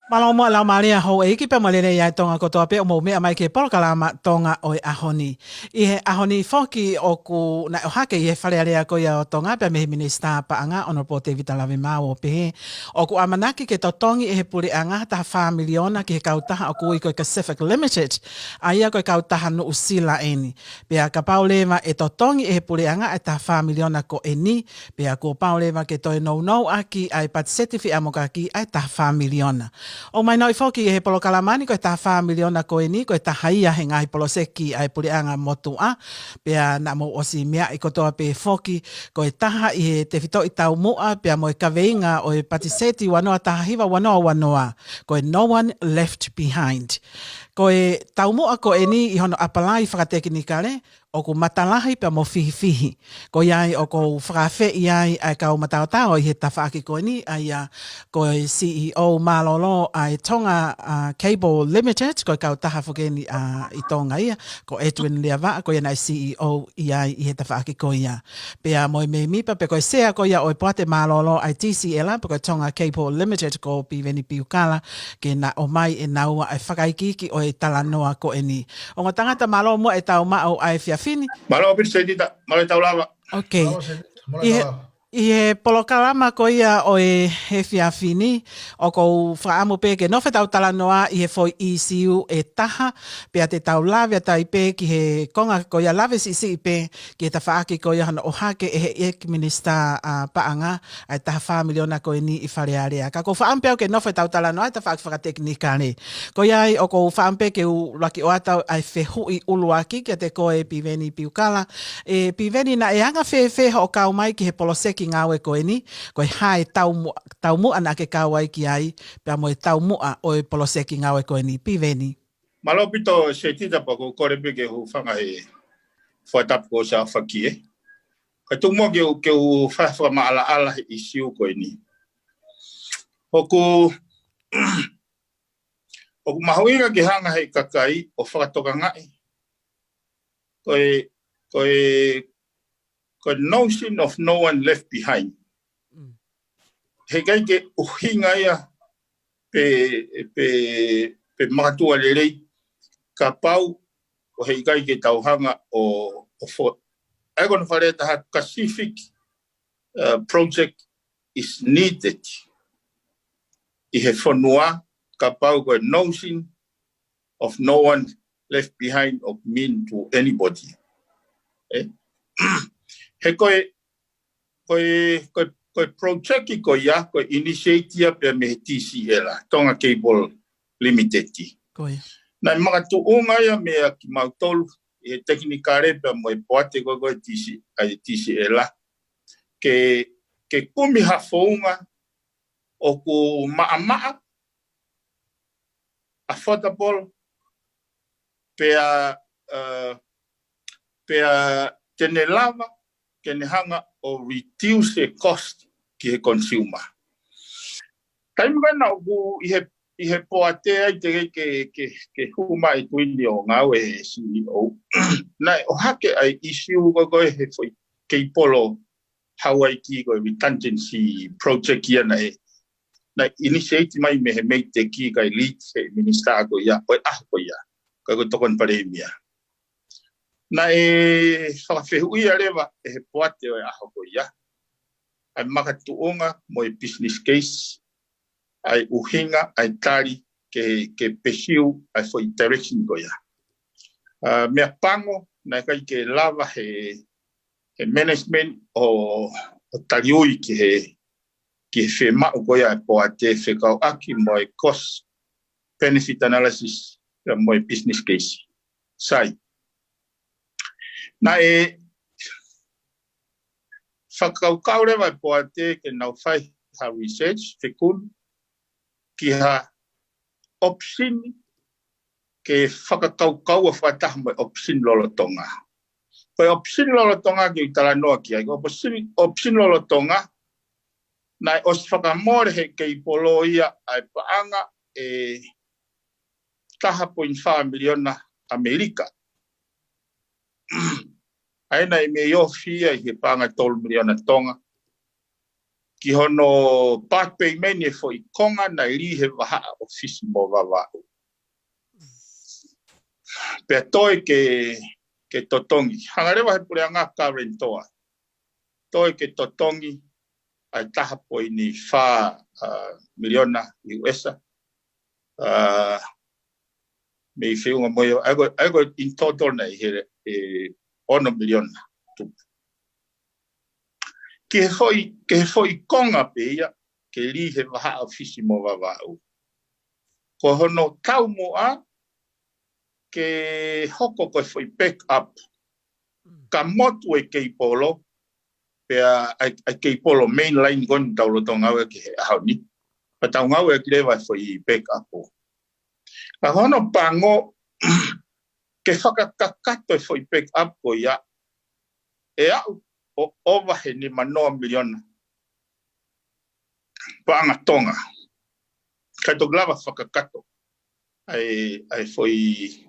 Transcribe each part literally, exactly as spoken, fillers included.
Mālō muʻa Laumālie Houʻeiki pea mo e lelei ʻa e Tonga kotoa pē ʻoku mou meʻa mai ki he polokalama Tonga ʻo e ʻaho ni. ʻI he ʻaho ni foki ʻoku naʻe ʻohake ʻi he Fale Alea ko ia ʻo Tonga pea mei he Minisitā Paʻanga, Honourable Tevita Lavemaau, ʻo pehē ʻoku ʻamanaki ke totongi ʻe he puleʻanga ha taha fā miliona ki he kautaha ʻoku ui ko e Pacific Limited, ʻa ia ko e kautaha Nuʻusila ʻeni. Pea kapau leva ʻe totongi ʻe he puleʻanga ʻa e taha fā miliona ko ʻeni, pea kuo pau leva ke toe nounou ʻaki ʻa e patiseti fie ʻamoakakí ʻa e taha fā miliona. ʻOku mahinoʻi foki ʻe he polokalama ni ko e taha fā miliona ko ʻeni ko e taha ia he ngaahi poloseki ʻa e puleʻanga motuʻa, pea naʻa mou ʻosi meaʻi kotoa pē foki ko e taha ʻi he tefitoʻi taumuʻa pea mo e kaveinga ʻo e patiseti ua noa taha hiva ua noa ua noa, ko e No One Left Behind. Ko e taumuʻa ko ʻeni ʻi hono ʻapalai fakatekinikale, ʻoku matalahi pea mo fihifihi. Ko ia ai ʻoku ou fakaafeʻi ai ʻa e kau mataotao ʻi he tafaʻaki ko ʻeni, ʻa ia ko e C E O mālōlō ʻa e Tonga, ʻa, Cable Limited, ko e kautaha foki ʻeni, ʻa, ʻi Tonga ia, ko Edwin Leavaʻa, ko ia naʻe C E O ia ai ʻi he tafaʻaki ko ia. Pea mo e mēmipa pe ko e sea ko ia ʻo e poate mālōlō ʻa e T C L, pe ko e Tonga Cable Limited, ko Piveni Piukala, ke na ʻomai ʻe naua ʻa e fakaikiiki ʻo e talanoa ko ʻeni. Ongo tangata, mālō muʻa e tau maʻu ʻa e efiafi ni. Mālō ʻaupito Setita, mālō e tau lava. Ok. Mālō Setita, mālō e ʻI he, tau lava. ʻI he polokalama ko ia ʻo e efiafi ni, ʻoku ou fakaʻamu pē ke nofo e tau talanoa ʻi he foʻi ʻīsiu ʻe taha, pea te tau lave atu ai pē ki he konga ko ia, lave siʻisiʻi pē ki he tafaʻaki ko ia hono ʻohake ʻe he ʻEiki Minisitā, ʻa, Paʻanga, ʻa e taha fā miliona ko ʻeni ʻi Fale Alea. Ka ʻoku ou fakaʻamu pē au ke nofo e tau talanoa he tafaʻaki fakatekinikale. Ko ia ai ʻoku ou fakaʻamu pē ke u ʻuluaki ʻoatu ʻa e fehuʻi ʻuluaki kiate koe Piveni Piukala. ʻE Piveni, naʻe anga fēfē hoʻo kau mai ki he poloseki ngāue ko ʻeni, ko e hā e taumuʻa, taumuʻa naʻa ke kau ai ki ai, pea mo e taumuʻa ʻo e poloseki ngāue ko ʻeni, Piveni? Mālō ʻaupito Setita, pea ʻoku ou kole pē ke u hūfanga he fakatapu kuo ʻosi ʻaofaki ē. Kae tuku muʻa ke u, ke u fai ha fakamaʻalaʻala he ʻīsiu ko ʻeni. ʻOku, ʻoku mahuʻinga ke hanga he kakai ʻo fakatokangaʻi ko e, ko e, ko e notion of no one left behind. Mm. Heʻikai ke ʻuhinga ia pe, pe, pe makatua lelei kapau ʻoku heʻikai ke tau hanga ʻo, ʻo fo-, ʻa ia ko hono fakalea ʻe taha, Pacific, uh, project is needed ʻi he fonua, kapau ko e notion of no one left behind ʻoku mean to anybody. Eh? He ko e, ko e, ko e, ko e project ko ia, ko e initiate ia pea mei he T C L, Tonga Cable Limited. Ko ia. Naʻe makatuʻunga ia meia kimautolu ʻi he tekinikale pea mo e poate ko ē ko e T C, ʻa e T C L, ke, ke kumi ha founga ʻoku maʻamaʻa, affordable, pea, uh, pea te ne lava ke ne hanga ʻo reduce e cost ki he consumer. Taimi ko ē naʻa ku ʻi he, ʻi he poate ai teʻeki ke, ke, ke hū mai e tuʻi ni ʻo ngāue he C E O, naʻe ʻohake ʻa e ʻīsiu ko ē ko e he foʻi keipolo Hawaiki, ko e redundancy project ia naʻe, naʻe initiate mai mei he MEIDECC kae lead he minisitā ko ia ʻo e ʻaho ko ia, ka ko e tokoni palēmia. Naʻe fakafehuʻia leva ʻe he poate ʻo e ʻaho ko ia ʻa e makatuʻunga mo e business case, ʻa e ʻuhinga, ʻa e tali ke, ke pursue ʻa e foʻi direction ko ia. Uh, meʻapango, naʻe ʻikai ke lava he, he management ʻo, ʻo taliui ki he, ki he fiemaʻu ko ia ʻa e poate fekauʻaki mo e cost benefit analysis pea mo e business case. Sai. Naʻe fakakaukau leva e poate ke nau fai ha research, fekumi ki ha option ke fakakaukau ʻo fakataha mo e option lolotonga. Ko e option lolotonga ke u talanoa ki ai, ko e option, option lolotonga, naʻe ʻosi fakamole he keipolo ia ʻa e paʻanga ʻe taha poini fā miliona ʻAmelika. ʻA ia naʻe mei ofi ia ʻi he paʻanga tolu miliona Tonga. ki hono part payment e foʻi konga naʻe lī he vahaʻa ʻōfisi mo Vavaʻu. Pea toe ke, ke totongi. Hanga leva he puleʻanga guarantor. Toe ke totongi ʻa e taha poini fā, uh, miliona U S. Uh, mei feʻunga mo ia, ʻa ia ko e, ʻa ia ko e in total naʻe ʻi he, e, ono miliona tupu. Ki he foʻi, ki he foʻi konga pē ia, ke lī he vahaʻa ʻōfisi mo Vavaʻu. Ko hono taumuʻa, ke hoko ko e foʻi backup. Ka motu e keipolo, pea ʻa e, ʻa e keipolo mainline ko eni tau loto ngāueʻaki he ʻaho ni. Pea tau ngāueʻaki leva e foʻi backup. Ka hono pango, ke fakakakato e foʻi backup ko ia, ʻe aʻu ʻo ʻova he nima noa miliona paʻanga Tonga. Kae toki lava fakakakato ʻa e, ʻa e foʻi.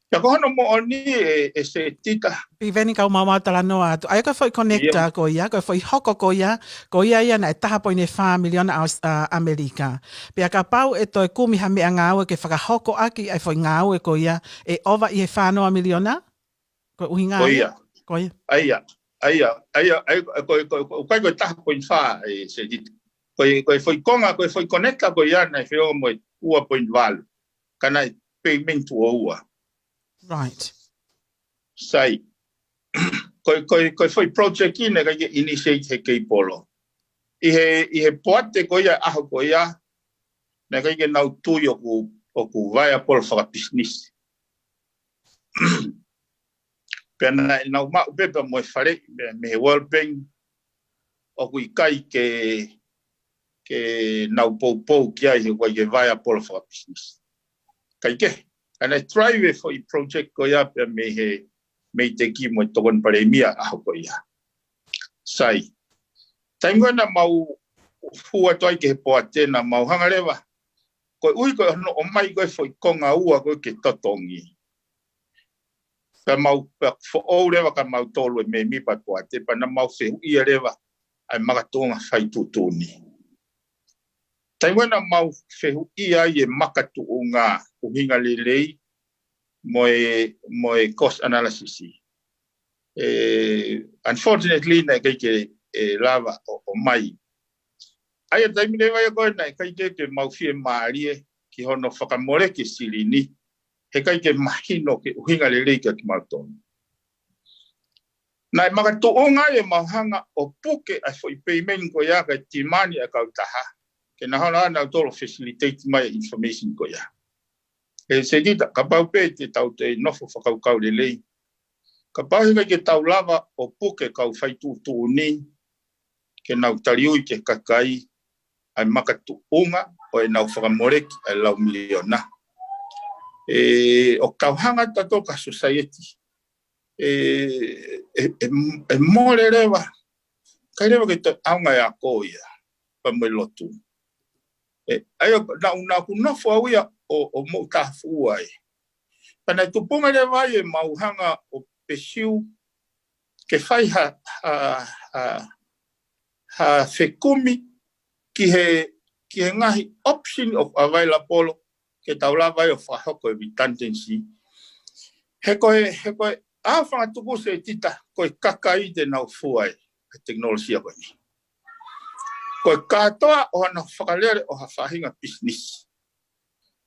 Pea ko hono moʻoni e, e Setita. Piveni, kau maumau talanoa atu. ʻA ia ko e foʻi connector ko ia, ko e foʻi hoko ko ia, ko ia ia naʻe taha poini fā miliona Aus-, ʻa, ʻAmelika. Pea kapau ʻe toe kumi ha meʻangāue ke fakahoko ʻaki ʻa e foʻi ngāue ko ia, ʻe ʻova ʻi he fā noa miliona? Ko e ʻuhinga ia? Ko ia. ʻA ia, ʻa ia, ʻa ia, ʻa ia, ko, ko, ko, ʻikai ko e taha poini fā e Setita. Ko e, ko e foʻi konga, ko e foʻi connector ko ia naʻe feʻunga mo e ua poini valu. Ka naʻe payment tuʻo ua. Right. Sai. Ko e, ko e, ko e foʻi project ʻeni naʻe ʻikai ke initiate he keipolo. ʻI he, ʻi he poate ko ia, ʻaho ko ia, naʻe ʻikai ke nau tui ʻoku, ʻoku viable fakapisinisi. Pea naʻe nau maʻu pē pea mo e faleʻi mei, mei he World Bank, ʻoku ʻikai ke, ke nau poupou ki ai he ʻoku ʻikai ke viable fakapisinisi. Kae kehe, ʻa ia naʻe drive e foʻi project ko ia pea mei he, mei he teki mo e tokoni palēmia ʻaho ko ia. Sai. Taimi ko ē naʻa mau hū atu ai ki he poate naʻa mau hanga leva. Koeʻuhi ko hono ʻomai ko e foʻi konga ua ko ē ke totongi. Pea mau, pea foʻou leva kia mautolu e mēmipa poate, pea naʻa mau fehuʻia leva ʻa e makatuʻunga fai tuʻutuʻuni. Taimi ko ē naʻa mau fehuʻia ai e makatuʻunga ʻuhinga lelei mo e, mo e cost analysis. E, unfortunately, naʻe ʻikai ke, e, lava ʻo, ʻomai. ʻA ia taimi leva ia ko ē naʻe ʻikai ke, ke mau fiemālie ki hono fakamoleki e silini, he ʻikai ke mahino ke ʻuhinga lelei kia kimautolu. Naʻe makatuʻunga ai ʻemau hanga ʻo puke ʻa e foʻi payment ko ia kae timani ʻa e kautaha, ke nau hanga ʻe nautolu ʻo facilitate mai e information ko ia. He Setita, kapau pē te tau toe nofo fakakaukau lelei. Kapau he ʻikai ke tau lava ʻo puke kau fai tuʻutuʻuni, ke nau taliui ki he kakai, ʻa e makatuʻunga ʻo ʻenau fakamoleki ʻa e lau miliona. E, ʻoku tau hanga tautolu ko e society. E, e, e, e mole leva. ʻIkai leva ke toe ʻaonga e ako ia. Pea mo e lotu. E, ʻa ia, naʻa ku, naʻa ku nofo au ia ʻo, ʻo moʻutāfuʻua ai. Pea naʻe tupunga leva ai ʻemau hanga ʻo pursue ke fai ha, ha, ha, ha fekumi ki he, ki he ngaahi option ʻoku available ke tau lava ai ʻo fakahoko e redundancy. He ko e, he ko e, ʻa e fanga tuku Setita, ko e kakai te nau fua e, e tekinolosia ko eni. Ko e kātoa ʻo hano fakalele ʻo ha faʻahinga pisinisi.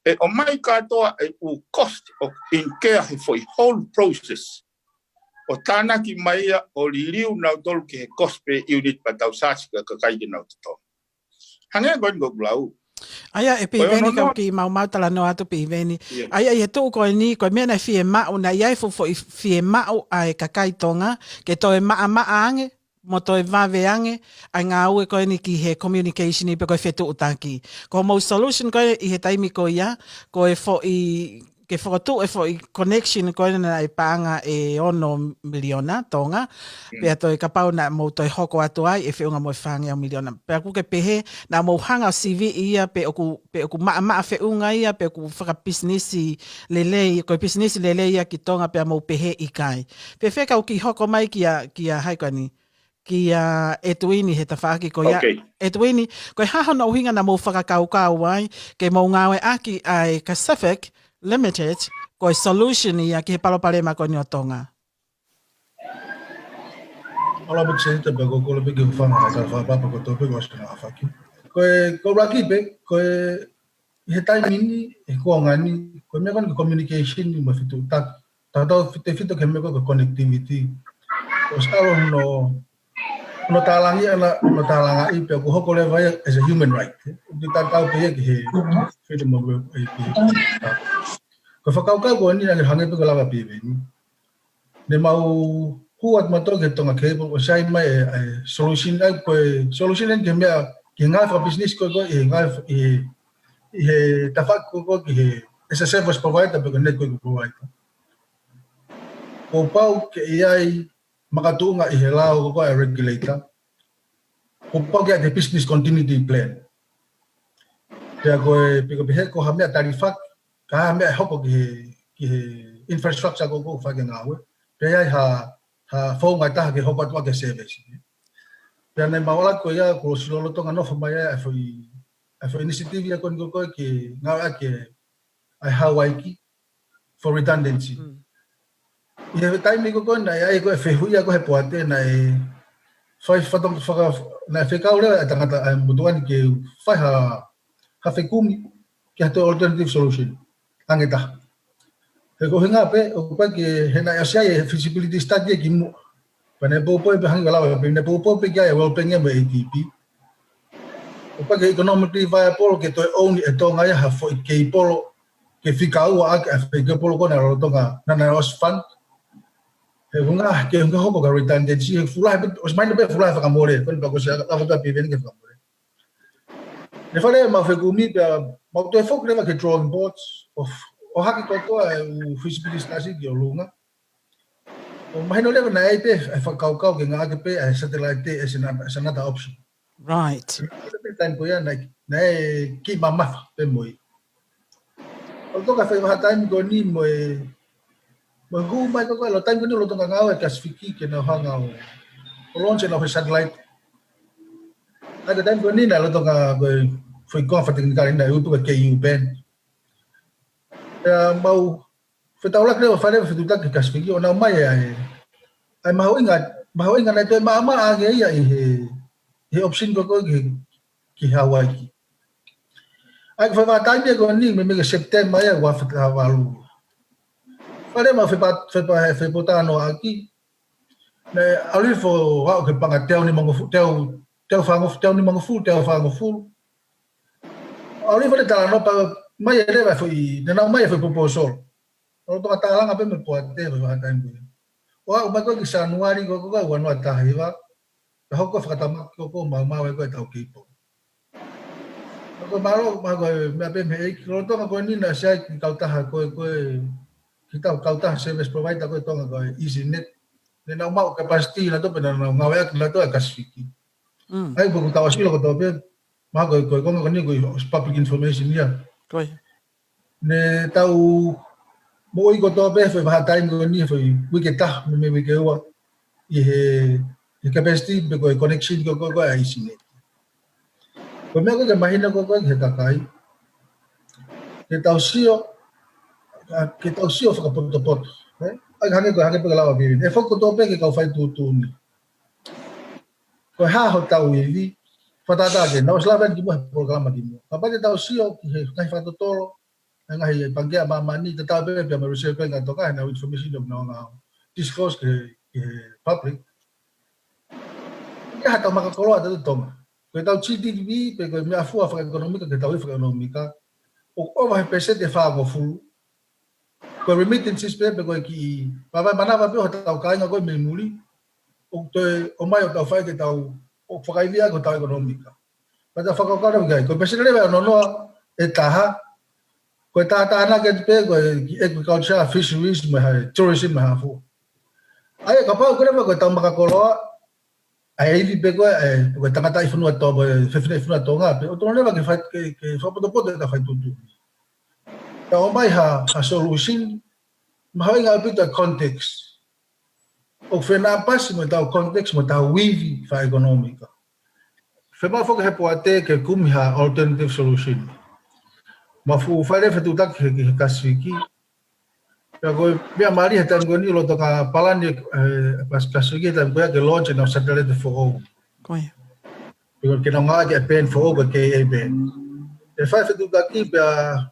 ʻE ʻomai kātoa e ʻū cost ʻoku incur he foʻi whole process. ʻO tānaki mai ia ʻo liliu nautolu ki he cost per unit pea tau sāsi ka kakai ke nau totongi. Hangē ko eni ko ʻeku lau. ʻA ia ʻe Piveni, kau kiʻi maumau talanoa atu Piveni. ʻA ia ʻi he tuʻu ko eni, ko e meʻa naʻe fiemaʻu, naʻe ʻi ai e fuʻu foʻi fiemaʻu ʻa e kakai Tonga, ke toe maʻamaʻa ange, mo toe vave ange, ʻa e ngāue ko eni ki he communication pe ko e fetuʻutaki. Ko hoʻomou solution ko ē ʻi he taimi ko ia, ko e foʻi, ke fokotuʻu e foʻi connection ko ē naʻe paʻanga ʻe ono miliona Tonga, pea toe kapau naʻa mou toe hoko atu ai ʻe feʻunga mo e fāngeau miliona. Pea ʻoku ke pehē, naʻa mou hanga ʻo siviʻi ia pe ʻoku, pe ʻoku maʻamaʻa feʻunga ia, pe ʻoku fakapisinisi lelei, ko e pisinisi lelei ia ki Tonga pea mou pehē ʻikai. Fēfē kau kiʻi hoko mai kia, kia hai ko eni. kia Etuini he tafaʻaki ko ia. Okay. Etuini, ko e hā hono ʻuhinga naʻa mou fakakaukau ai ke mou ngāueʻaki ʻa e Cacefic Limited ko e solution ia ki he palopalema ko eni ʻo Tonga? Mālō pē Senator, pea ko e kole pē ke u fanga ka tau fakapapa ko e tope ko ʻosi na afaki. Ko e, ko e ʻuluaki pē, ko e ʻi he taimi ni, ʻi he kuonga ni, ko e meʻa ko eni ko e communication ni mo e fetuʻutaki. Tautefito ki he meʻa ko e connectivity. ʻOsi ʻalu hono, hono tālangaʻi, ʻa hono tālangaʻi pea kuo hoko leva ia as a human right. ʻOku tatau pē ia ki he freedom of, eh, ki he, ko e fakakaukau ko eni naʻe hangē pē ko e lave ʻa Piveni. Ne mau hū atu mautolu ki he Tonga Cable, ʻo sai mai e, e solution, ʻa ia ko e solution eni ki he meʻa, ki he ngāue fakapisinisi ko ē, ko ē, ʻi he ngāue, ʻi he, ʻi he tafaʻaki ko ē, ko ē, ki he, as a service provider, pe ko e network provider. Kuo pau ke ʻi ai makatuʻunga ʻi he lao ko ē, ko ē, ʻa e regulator. Kuo pau ke ʻi ai e business continuity plan. Pea ko e, pe ko e pehē ko ha meʻa talifaki, ka ha meʻa ʻe hoko ki he, ki he infrastructure ko ē ʻoku fai ki ai e ngāue. Pea ʻi ai ha, ha founga ʻe taha ke hoko atu ʻaki e service. Pea naʻe mau ʻalu ko ia, kuo ʻosi lolotonga nofo mai ai ʻa e foʻi, ʻa e foʻi initiative ia ko eni ko ē ke ngāueʻaki ʻa e Hawaiki for redundancy. Mm. ʻI he taimi ko ē ko ē naʻe ʻi ai ko ē fehuʻi ia ko ē he poate naʻe fai fatongi faka-, naʻe fekau leva e tangata ʻa e motuʻa ni ke fai ha, ha fekumi ki ha toe alternative solution. Ange taha. He ko e ʻuhinga pē, ʻoku pau ke he naʻe ʻosi ʻi ai e feasibility study ia kimuʻa. Pea naʻe poupou pē hangē ko e lave pē, naʻe poupou pē ki ai e World Bank ia mo e A D B. ʻOku pau ke economically viable ke toe own ʻe Tonga ia ha foʻi keipolo ke fika ua ʻaki ʻa e foʻi keipolo ko ē naʻe lolotonga, naʻa, naʻe ʻosi fund. He ʻuhinga ke, ke hoko ko e redundancy, he fuʻu lahi pē, ʻosi mahino pē fuʻu lahi fakamole, ko eni pea kuo ʻosi lava atu ʻa Piveni ke fakamole. Ne fai leva ʻemau fekumi pea mau toe foki leva ki he drawing boards, ʻo, ʻo hake kotoa e ʻū feasibility study ki ʻolunga. ʻO mahino leva naʻe ʻi ai pē e fakakaukau ke ngāueʻaki pē ʻa e satellite as an, as another option. Right. Ko e taimi ko ia naʻe, naʻe kiʻi mamafa pē mo ia. ʻO toka fai vaha taimi ko eni mo e, mo e hū mai ko ē, ko e lau taimi ko eni ʻo lolotonga ngāue e Kasifiki ke nau hanga ʻo, ʻo launch ʻenau foʻi satellite. ʻA ia ko e taimi ko eni naʻe lolotonga ko e foʻi konga fakatekinikale naʻe ui ko e Ku band. Pea mau fetaulaki leva fai leva fetuʻutaki ki he Kasifiki ʻo nau ʻomai ʻa e, ʻa e mahuʻinga, mahuʻinga naʻe toe maʻamaʻa ange ia ʻi he, he option ko ē ki, ki Hawaiki. ʻA ia ko e fai vaha taimi ko eni, meimei ko September ia, ua feta valu. Fai leva fepa-, fepa-, fepōtalanoaʻaki, naʻe ʻalu hifo ʻo aʻu ki he paʻanga teau nimangofulu, teau, teau fāngofulu, teau nimangofulu, teau fāngofulu. ʻAlu hifo e talanoa pea ʻomai leva e foʻi, naʻa nau ʻomai e foʻi proposal. ʻO lolotonga tālanga pē mo e poate he vaha taimi ko ē. ʻO aʻu mai ko ē ki Sānuali ko ē ko ē ua noa taha hiva, pea hoko e fakatamaki ko ē ʻo maumau ai ko ē ʻetau keipolo. Pea ko e mālō, pea ko e meʻa pē mei he ʻEiki, lolotonga ko eni naʻe ʻosi ʻi ai e kiʻi kautaha ko ē, ko e kiʻi tau kautaha service provider ko ē ʻi Tonga ko e EasyNet. Ne nau maʻu capacity nautolu pea naʻa nau ngāueʻaki nautolu e Kasifiki. Mm. ʻA ia pea ʻoku tau ʻosi ʻilo kotoa pē, mahalo ko e, ko e konga ko eni ko e public information ia. Ko ia. Ne tau moʻui kotoa pē foʻi vaha taimi ko eni, foʻi uike ʻe taha mo e uike ʻe ua, ʻi he, he capacity pe ko e connection ko ē, ko ē, ko ē ʻa e EasyNet. Ko e meʻa ko ē ke mahino ko ē, ko ē ki he kakai. Ke tau sio, ʻa, ke tau sio fakapotopoto. ʻE? ʻA ia hangē ko e, hangē pē ko e lau ʻa Piveni. ʻE foki kotoa pē ki he kau fai tuʻutuʻuni. Ko e hā hotau ivi, fakatātā ke, naʻa ku ʻosi lave ʻeni kimuʻa he polokalama kimuʻa. Kapau te tau sio ki he ngaahi fakatotolo, ʻa e ngaahi pangikē ʻa māmani, tatau pē pea mo e Reserve Bank ʻa Tonga, he naʻe ʻi ai e information ʻoku nau hanga ʻo disclose ki he, ki he public. ʻOku ʻi ai haʻatau makakoloa ʻatautolu Tonga. Ko ʻetau GDP, pe ko e meʻafua fakaʻekonōmika, ke tau ivi fakaʻekonōmika, ʻoku ʻova he pēseti ʻe fāngofulu. Ko e remittances pē, pe ko e kiʻi vaivai manava pē ʻo hotau kāinga ko ē mei muli, ʻoku toe ʻomai ʻo tau fai ke tau, ʻo fakaivia ko ʻetau ʻekonōmika. Pea tau fakakaukau leva ki ai, ko e pēseti leva ʻe ono noa ʻe taha, ko e tātānaki pē, ko e kiʻi agriculture, fisheries, mo e tourism mo e hā fua. ʻA ia kapau ko ē leva ko ʻetau makakoloa, ʻa e ivi pē ko ē, ʻa e, ko e tangataʻi fonua Tonga, ko e fefine fonua Tonga, pea ʻoku totonu leva ke fai, ke, ke fakapotopoto ʻetau fai tuʻutuʻuni. Tau ʻomai ha, ha solution, mahuʻinga ʻaupito e context. ʻOku fenāpasi mo ʻetau context mo ʻetau ivi fakaʻekonōmika. Fiemaʻu foki he poate ke kumi ha alternative solution. Mo e fuʻu fai leva fetuʻutaki he, he Kasifiki. Pea ko e meʻa mālie he taimi ko eni ʻoku lolotonga palani e, e, Pas-, Kasifiki he taimi ko ia ke launch ʻenau satellite foʻou. Ko ia. Pea ke nau ngāueʻaki e band foʻou ko e Ka band. ʻE fai fetuʻutaki pea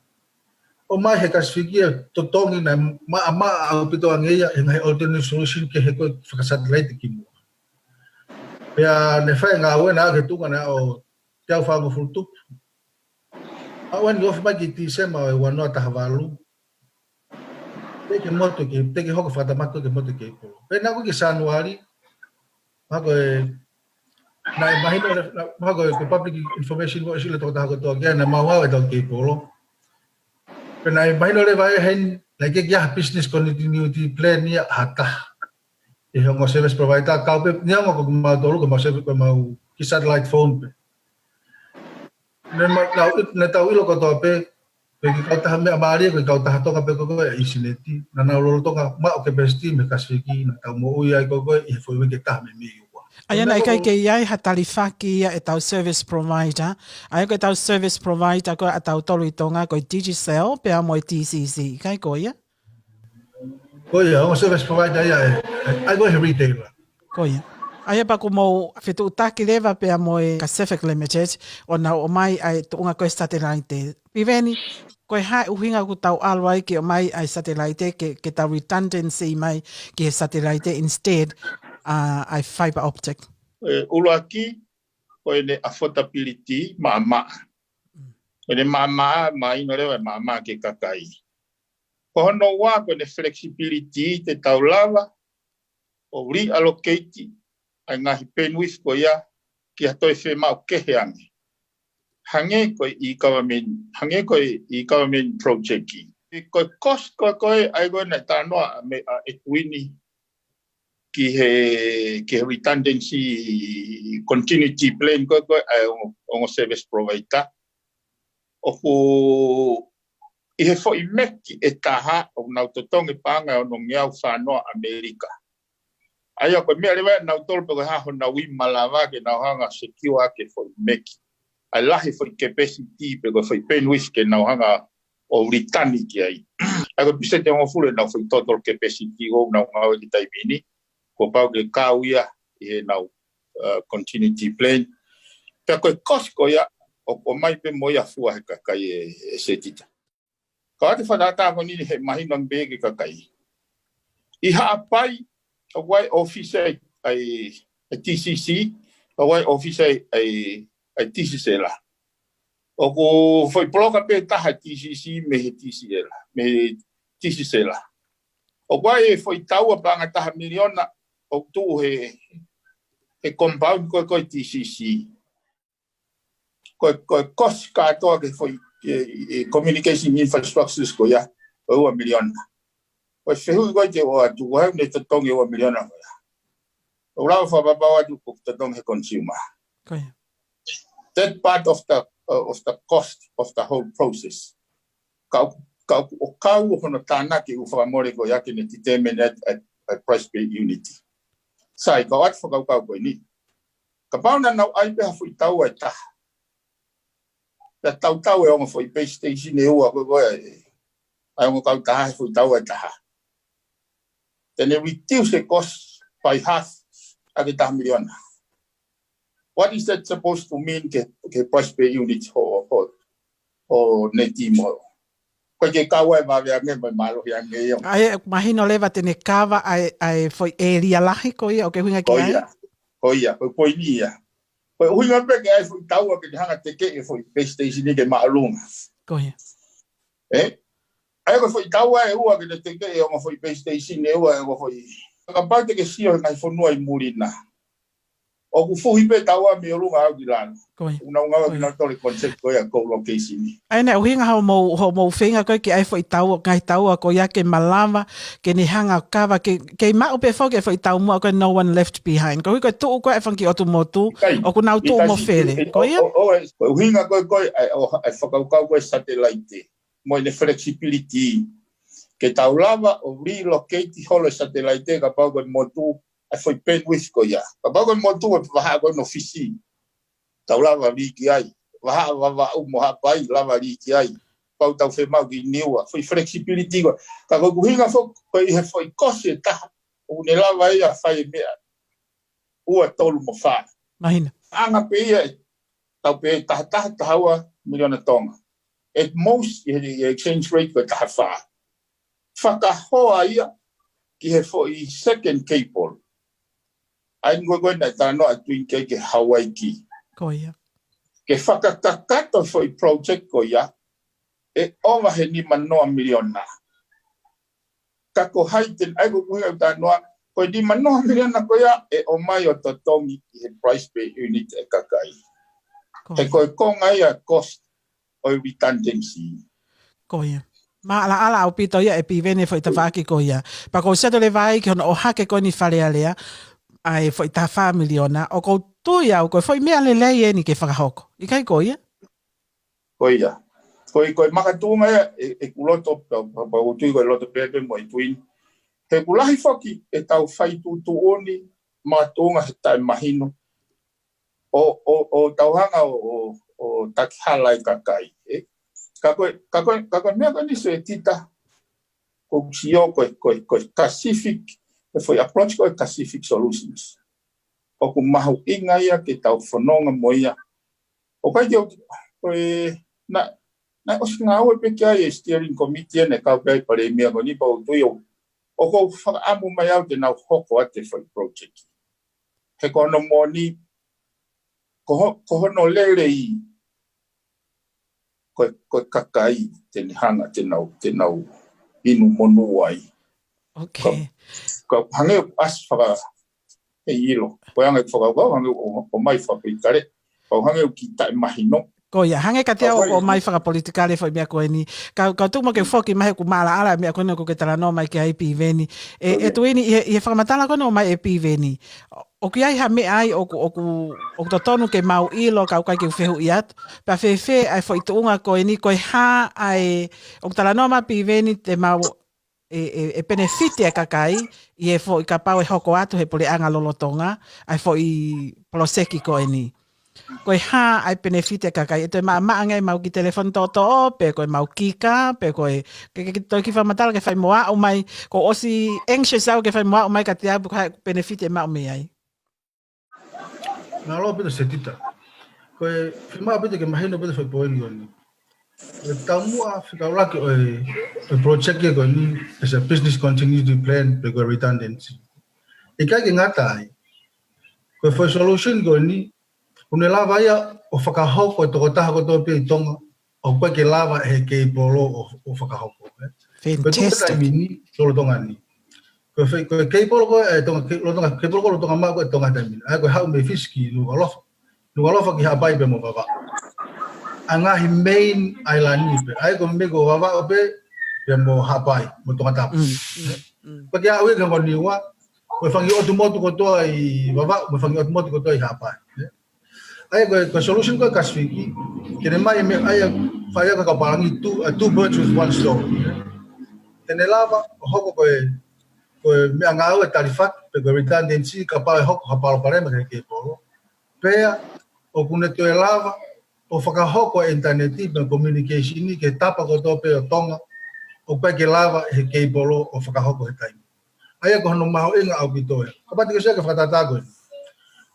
ʻomai he Kasifiki e totongi naʻe maʻamaʻa ʻaupito ange ia he ngaahi alternative solution kehe ko e fakasatelite ki muʻa. Pea ne fai ngāue na ke tuʻunga naʻe ʻo teau fāngofulu tupu. ʻA ʻoku ne ofi mai ki Tīsema ʻo e ua noa taha valu. Teʻeki motu ki, teʻeki hoko fakatamaki ke motu ki Kolo. Pea naʻe ʻalu ki Sānuali, mahalo ko e, naʻe mahino le-, na-, mahalo ko e, ko e public information ko e sila toko taha kotoa ki ai naʻa mau ngāue ʻetau ki Kolo. Pea naʻe mahino leva ʻe heni, naʻe ʻikai ke ʻi ai ha business continuity plan ia ha taha ʻi he ongo service provider, kau pē, neongo ko kimautolu, ko mau serv-, ko mau ki satellite phone pē. Ne ma-, nau ʻi-, ne tau ʻilo kotoa pē, ko e kiʻi kautaha meʻa mālie, ko e kiʻi kautaha Tonga pē ko ē ʻa e ʻinitaneti, naʻa nau lolotonga maʻu capacity mei he Kasifiki, naʻa tau moʻui ai ko ē ʻi he foʻi uike ʻe taha mei Mei ua. ʻA ia naʻe ʻikai ke ʻi ai ha talifaki ia ʻetau service provider, ʻa ia ko ʻetau service provider ko ē ʻatautolu ʻi Tonga, ko e Digicel, pea mo e T C C, ʻikai ko ia? Ko ia, ongo service provider ia ē, ē, ʻa ia ko e retailer. Ko ia. ʻA ia pea kuo mou fetuʻutaki leva pea mo e Kacific Limited, ʻo nau ʻomai ʻa e tuʻunga ko e satellite. Piveni, ko e hā e ʻuhinga ʻoku tau ʻalu ai ke ʻomai ʻa e satellite, ke, ke tau redundancy mai ki he satellite instead, ʻa, ʻa e fiber optic? ʻE, ʻuluaki, ko ʻene affordability, maʻamaʻa. Mm. Ko ʻene maʻamaʻa, mahino leva e maʻamaʻa ki he kakai. Ko hono ua ko ʻene flexibility, te tau lava ʻo reallocate ʻa e ngaahi bandwidth ko ia ki ha toe fiemaʻu kehe ange. Hangē ko e e-government, hangē ko e e-government project. Ko e cost ko ē, ko ē, ʻa ia ko ē naʻe talanoa mei ai ʻa Edwin ki he, ki he redundancy continuity plan ko ē, ko ē, ʻa e ongo, ongo service provider. ʻOku ʻi he foʻi meki ʻe taha, ʻoku nau totongi paʻanga ʻe onongeau fānoa ʻAmelika. ʻA ia ko e meʻa leva ʻe nautolu pe ko e hā honau ivi malava ke nau hanga secure ki he foʻi meki. ʻA e lahi foʻi capacity pe ko e foʻi bandwidth ke nau hanga ʻo return ki ai. ʻA ia ko e pēseti ʻe hongofulu ʻenau foʻi total capacity ʻoku nau ngāue ki he taimi ni, kuo pau ke kau ia ʻi heʻenau, uh, continuity plan. Pea ko e cost ko ia, ʻoku ʻomai pē mo ia fua he kakai ē, ē Setita. Ka ʻoatu e fakatātā ko eni he mahino ange pē ki he kakai. ʻI Haʻapai, ʻoku ʻi ai e ʻōfisi ʻa e, ʻa e T C C, ʻoku ʻi ai e ʻōfisi ʻa e, ʻa e Digicel. ʻOku foʻi poloka pē taha e T C C mei he Digicel, mei he Digicel. ʻOku ʻi ai e foʻi taua paʻanga ʻe taha miliona ʻoku tuʻu he, he compound ko ē ko e T C C. Ko e, ko e cost kātoa ki he foʻi, e, e, communication infrastructures ko ia, ko e ua miliona. Ko e fehuʻi ko ē te u ʻoatu, ko e hā ʻoku ne totongi e ua miliona ko ia. ʻOku lava fakapapau atu ʻoku totongi he consumer. Ko ia. That part of the, uh, of the cost of the whole process. Ka, ka, ʻoku kau hono tānaki ʻū fakamole ko ia ke ne determine at, at, at price per unit. Sai, ka ʻoatu e fakakaukau ko eni. Kapau naʻa nau ʻai pē ha foʻi taua ʻe taha. Pea tautau e ongo foʻi base station ʻe ua ko ē, ko ē, ʻa e ongo kautaha he foʻi taua ʻe taha. Then they reduce the cost by half ʻaki e taha miliona. What is that supposed to mean ki he, ki he price per unit ʻo, ʻo, ʻo e neti mo? Ko e ke kau ai vave ange mo e mālohi ange ia. ʻA ia, mahino leva te ne kava ʻa e, ʻa e foʻi ʻēlia lahi ko ia ʻoku ke ʻuhinga ki ai? Ko ia, ko ia, ko e poini ia. Ko e ʻuhinga pē ke ʻai e foʻi taua ke ne hanga ʻo tekeʻi e foʻi base station ʻi he māʻolunga. Ko ia. Ē? ʻA ia ko e foʻi taua ʻe ua ke ne tekeʻi e ongo foʻi base station ʻe ua e ongo foʻi. Kapau te ke sio he ngaahi fonua ʻi muli na. ʻOku fuhi pē taua mei ʻolunga ʻo aʻu ki lalo. Ko ia. ʻOku nau ngāueʻaki ʻe nautolu e concept ko ia e co-location. ʻA ia naʻe ʻuhinga hoʻomou, hoʻomou feinga ko ē ke ʻai e foʻi taua, ngaahi taua ko ia ke malava, ke ne hanga ʻo kava, ke, ke maʻu pē foki e foʻi taumuʻa ko e no one left behind. Koeʻuhi ko e tuʻu ko ē e fanga kiʻi ʻotu motu, ʻoku nau tuʻu mo fele. Ko ia? ʻO, ʻo, ʻo, ʻuhinga ko ē, ko ē, ʻa e, ʻo, ʻa e fakakaukau ko ē satellite. Mo ʻene flexibility. Ke tau lava ʻo relocate holo e satellite kapau ko e motu ʻa e foʻi bandwidth ko ia. Kapau ko e motu ʻe vahaʻa ko ē ʻo Fisi, tau lava lī ki ai. Vahaʻa Vavaʻu mo Haʻapai, lava lī ki ai. Pau tau fiemaʻu ki Niua, foʻi flexibility ko ē. Ka ko e ʻuhinga foki, ko e ʻi he foʻi kosi ʻe taha, ʻoku ne lava ia ʻo fai e meʻa ua, tolu mo fā. Mahino. Anga pē ia, tau pehē taha taha, taha ua miliona Tonga. At most, ʻi he, ʻi he exchange rate ko e taha fā. Fakahoa ia ki he foʻi second cable. ʻA ia ko ē ko ē naʻe talanoa ʻa Tuini ki ai, ki he Hawaiki. Ko ia. Ke fakakakato foʻi project ko ia, ʻe ova he nima noa miliona. Ka ko hai te, ʻa ia ko e ʻuhinga ʻoku talanoa, ko e nima noa miliona ko ia, ʻe ʻomai ʻo totongi ʻi he price per unit ʻa e kakai. Ko ia. He ko e konga ia e cost ʻo e redundancy. Ko ia. Maʻalaʻala ʻaupito ia ʻe Piveni e foʻi tafaʻaki ko ia. Pea ʻoku ou sio atu leva ai ki hono ʻohake ko eni Fale Alea, ʻa e foʻi taha fā miliona, ʻoku ou tui au ko e foʻi meʻa lelei eni ke fakahoko. ʻIkai ko ia? Ko ia. Ko e, ko e makatuʻunga ia ʻe, ʻeku loto, pea, pea, pea ʻoku ou tui ko e loto pē pē mo e Tuini. He ʻoku lahi foki ʻetau fai tuʻutuʻuni makatuʻunga he taʻemahino. ʻO, ʻo, ʻo tau hanga ʻo, ʻo, ʻo taki hala e kakai, ē? Ka ko e, ka ko e, ka ko e meʻa ko eni Setita, ʻoku ou sio ko e, ko e, ko e Pacific, e foʻi approach ko e Pacific Solutions. ʻOku mahuʻinga ia ke tau fononga mo ia. ʻOku ʻikai ke, ko e, naʻe, naʻe ʻosi ngāue pē ki ai e steering committee ʻa ē naʻe kau pē ai e Palēmia ko eni, pea ʻoku ou tui au, ʻoku ou fakaʻamu mai au te nau hoko atu e foʻi project. He ko hono moʻoni, ko ho-, ko hono lelei, ko e, ko e kakai te ne hanga, te nau, te nau inu monū ai. Ok. Ka, ka hangē ʻoku ʻasi faka-, ʻe ʻilo. Ko e anga e fakakaukau, hangē ʻoku ʻomai fakapolitikale. Kau hangē ʻoku kiʻi taʻemahino. Ko ia, hangē kiate au ʻoku ʻomai fakapolitikale foʻi meʻa ko eni. Ka, ka tuku mo ke foki mai he ʻoku maʻalaʻala e meʻa ko eni ʻoku ke talanoa mai ki ai Piveni. ʻE, ʻe Tuini, ʻi he, ʻi he fakamatala ko eni ʻomai ʻe Piveni, ʻoku ʻi ai ha meʻa ai ʻoku, ʻoku, ʻoku totonu ke mau ʻilo, ka ʻoku ʻikai ke u fehuʻi atu. Pea fēfē ʻa e foʻi tuʻunga ko eni, ko e hā ʻa e, ʻoku talanoa mai Piveni te mau ʻe, ʻe, ʻe penefiti e kakai ʻi he foʻi, kapau ʻe hoko atu he puleʻanga lolotonga ʻa e foʻi poloseki ko eni. Ko e hā ʻa e penefiti e kakai, ʻe toe maʻamaʻa ange ʻemau kiʻi telefoni toʻotoʻo, pe ko ʻemau kika, pe ko e, ke, ke, ke toe kiʻi fakamatala ke fai mo aʻu mai, ʻoku ou ʻosi anxious au ke fai mo aʻu mai kiate au, pe ko e hā e penefiti ʻe maʻu mei ai. Mālō ʻaupito Setita. Ko e fiemaʻu ʻaupito ke mahino ʻaupito foʻi poini ko eni. Ko e taumuʻa fika ʻuluaki ʻo e, ʻo e project ko eni, as a business continuity plan, pe ko e redundancy. ʻIkai ke ngata ai. Ko e foʻi solution ko eni, ʻoku ne lava ia ʻo fakahoko e tokotaha kotoa pē ʻi Tonga, ʻoku ʻikai ke lava he keipolo ʻo, ʻo fakahoko, ē. Ko e tuʻu Fantastic. Taimi ni, lolotonga ni. Ko e fei-, ko e keipolo ko ē, ʻe Tonga, ke-, lolotonga, keipolo ko ē lolotonga maʻu ko ē ʻe Tonga taimi ni. ʻA ia ko e haʻu mei Fisi ki Nukuʻalofa. Nukuʻalofa ki Haʻapai pea mo Vavaʻu. ʻA e ngaahi main island ni pē. ʻA ia ko e meʻa ko Vavaʻu pē, pea mo Haʻapai, mo Tongatapu. Mm, mm, mm. Pea ke aʻu ia ki Niua, ko e fanga kiʻi ʻotu motu kotoa ʻi Vavaʻu, mo e fanga kiʻi ʻotu motu kotoa ʻi Haʻapai. ʻA ia ko e, ko e solution ko ē Kasifiki, ke ne ʻomai e meʻa, ʻa ia, fai ʻaki e kau pālangi two, uh, two birds with one stone. Te ne lava ʻo hoko ko e, ko e meʻangāue talifaki, pe ko e redundancy, kapau ʻe hoko ha palopalema ki he keipolo. Pea, ʻoku ne toe lava ʻo fakahoko e ʻinitaneti, pe communication ki he tapa kotoa pē ʻo Tonga, ʻoku ʻikai ke lava he keipolo ʻo fakahoko he taimi. ʻA ia ko hono mahuʻinga ʻaupito ia. Kapau te ke sio ki he fakatātā ko ē.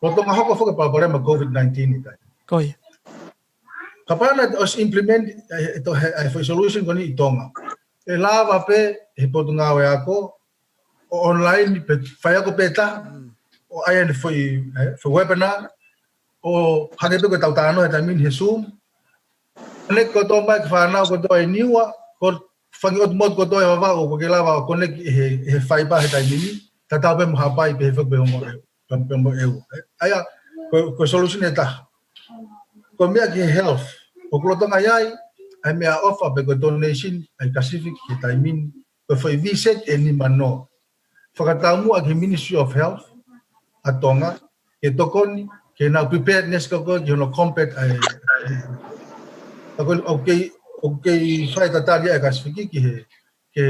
Lolotonga hoko foki e palopalema COVID nineteen ʻi he taimi. Ko ia. Kapau naʻe ʻosi implement, ʻe, ʻe to-, he, he foʻi solution ko eni ʻi Tonga. ʻE lava pē he Potungāue Ako, ʻo online pe faiako pē taha, Mm. ʻo ʻai ʻene foʻi, ē, foʻi webinar, ʻo hangē pē ko ʻetau talanoa he taimi ni he Zoom. Connect kotoa mai ki he fānau kotoa ʻi Niua, ko e fanga kiʻi ʻotu motu kotoa ʻi Vavaʻu ʻoku ʻikai ke lava ʻo connect he, he fiber he taimi ni, tatau pē mo Haʻapai pehē foki pē mo ʻEua, pē mo ʻEua. ʻA ia, ko, ko e solution ʻe taha. Ko e meʻa ki he health, ʻoku lolotonga ʻi ai, ʻa e meʻaʻofa pe ko e donation, ʻa e Kasifiki he taimi ni, ko e foʻi visit ʻe nima noa. Fakataumuʻa ki he Ministry of Health ʻa Tonga, ke tokoni, ke nau preparedness ko ē ki hono combat ʻa e, ʻa ko ē, ʻoku kei, ʻoku kei fai tatali ʻa e Kasifiki ki he, ke,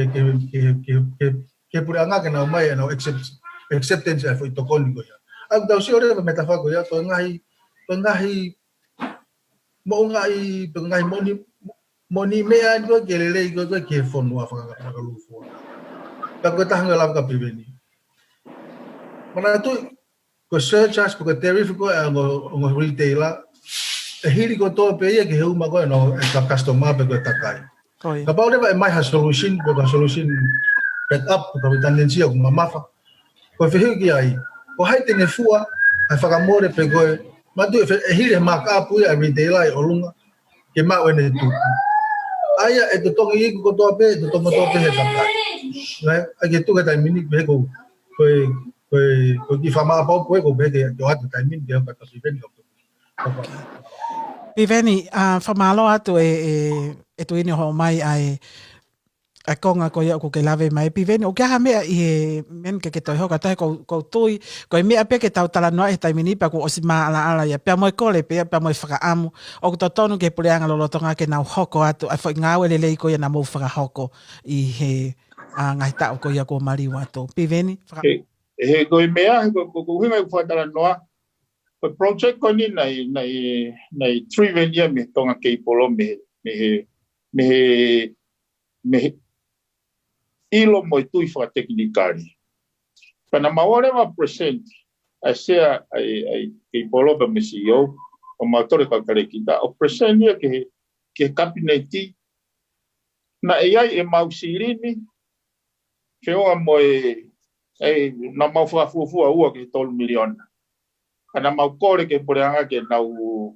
ke, ke puleʻanga ke nau ʻomai ʻenau accept, acceptance ʻa e foʻi tokoni ko ia. ʻA ia ʻoku tau sio leva mei he tafaʻaki ko ia, ko e ngaahi, ko e ngaahi moʻungaʻi, pe ko e ngaahi moʻoni, moʻoni meʻa ʻeni ko ē ke lelei ko ē ke fonua faka-, fakalūkufua. Ka ko e taha ʻoku lava ka Piveni. Manatuʻi, ko e surcharge, ko e tariff ko ē ʻa e ongo, ongo retailer, ʻe hili kotoa pē ia ki he uma ko ē ʻa e customer pe ko e kakai. Ko ia. Kapau leva ʻe ʻomai ha solution, pe ko ha solution back up, pe ko ha redundancy ʻoku mamafa. Ko e fehuʻi ki ai, ko hai te ne fua ʻa e fakamole pe ko e, manatuʻi ʻe fe-, ʻe hili he markup ia ʻa e retailer ʻi ʻolunga ke maʻu ʻene tuku. ʻA ia ʻe totongi iku kotoa pē, ʻe totongi kotoa pē he kakai. Right? ʻA ia ke tuku he taimi ni, pehē ko, ko e, ko e, ko e kiʻi fakamaʻopoʻopo ko ē, ko e pehē ke, ke ʻoatu he taimi ni, ke ʻoatu ka Piveni ka. Piveni, ʻa, fakamālō atu ʻe, ʻe, ʻe Tuini hoʻo ʻomai ʻa e, ʻa e konga ko ia ʻoku ke lave mai. Piveni, ʻoku ʻi ai ha meʻa ʻi he meʻa ni ke ke toe hoko atu he ʻoku ou, ʻoku ou tui, ko e meʻa pē ke tau talanoa he taimi ni pea kuo ʻosi maʻalaʻala ia. Pea mo e kole pē ia, pea mo e fakaʻamu. ʻOku totonu ki he puleʻanga lolotonga ke nau hoko atu, ʻa e foʻi ngāue lelei ko ia naʻa mou fakahoko ʻi he, ʻa, ngaahi taʻu ko ia kuo maliu atu. Piveni, faka- He, he ko e meʻa, he ko, ko, ko e ʻuhinga ʻeku fakatalanoa, ko e project ko eni naʻe, naʻe, naʻe driven ia mei he Tonga Cable, mei he, mei he, mei he, mei he ʻilo mo e tui fakatekinikale. Pea naʻa mau ō leva ʻo present ʻa e sea ʻa e, ʻa e Cable pea mo e C E O, ʻo mau tole kau talēkita, ʻo present ia ki he, ki he kapineti, naʻe ʻi ai ʻemau silini, feʻunga mo e, ʻe, naʻa mau fakafuofua ua ki he tolu miliona. Ka naʻa mau kole ki he puleʻanga ke nau,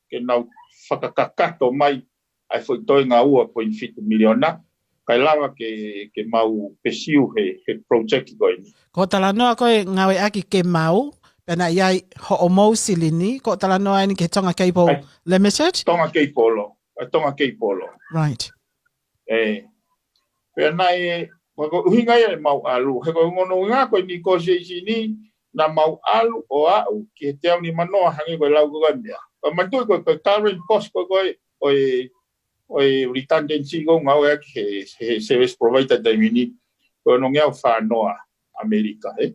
ke nau fakakakato mai ʻa e foʻi toenga ua poini fitu miliona, kae lava ke, ke mau pursue he, he project ko eni. Ko e talanoa ko e ngāueʻaki ke mau, pea naʻe ʻi ai hoʻomou silini, ko e talanoa ʻeni ki he Tonga Cable ʻAi. Limited? Tonga Cable, ʻa e Tonga Cable. Right. ʻE. Pea naʻe, ko e ʻuhinga ia ʻemau ʻalu. He ko e ongo ʻuhinga ko e negotiation ni, naʻa mau ʻalu ʻo aʻu ki he teau nimanoa hangē ko e lau ko ē ʻa e meʻa. Pea manatuʻi ko e, ko e current cost ko ē, ko e, ʻo e, ʻo e redundancy ʻoku ngāueʻaki he, he service provider taimi ni, ko e onongeau fā noa ʻAmelika, ē.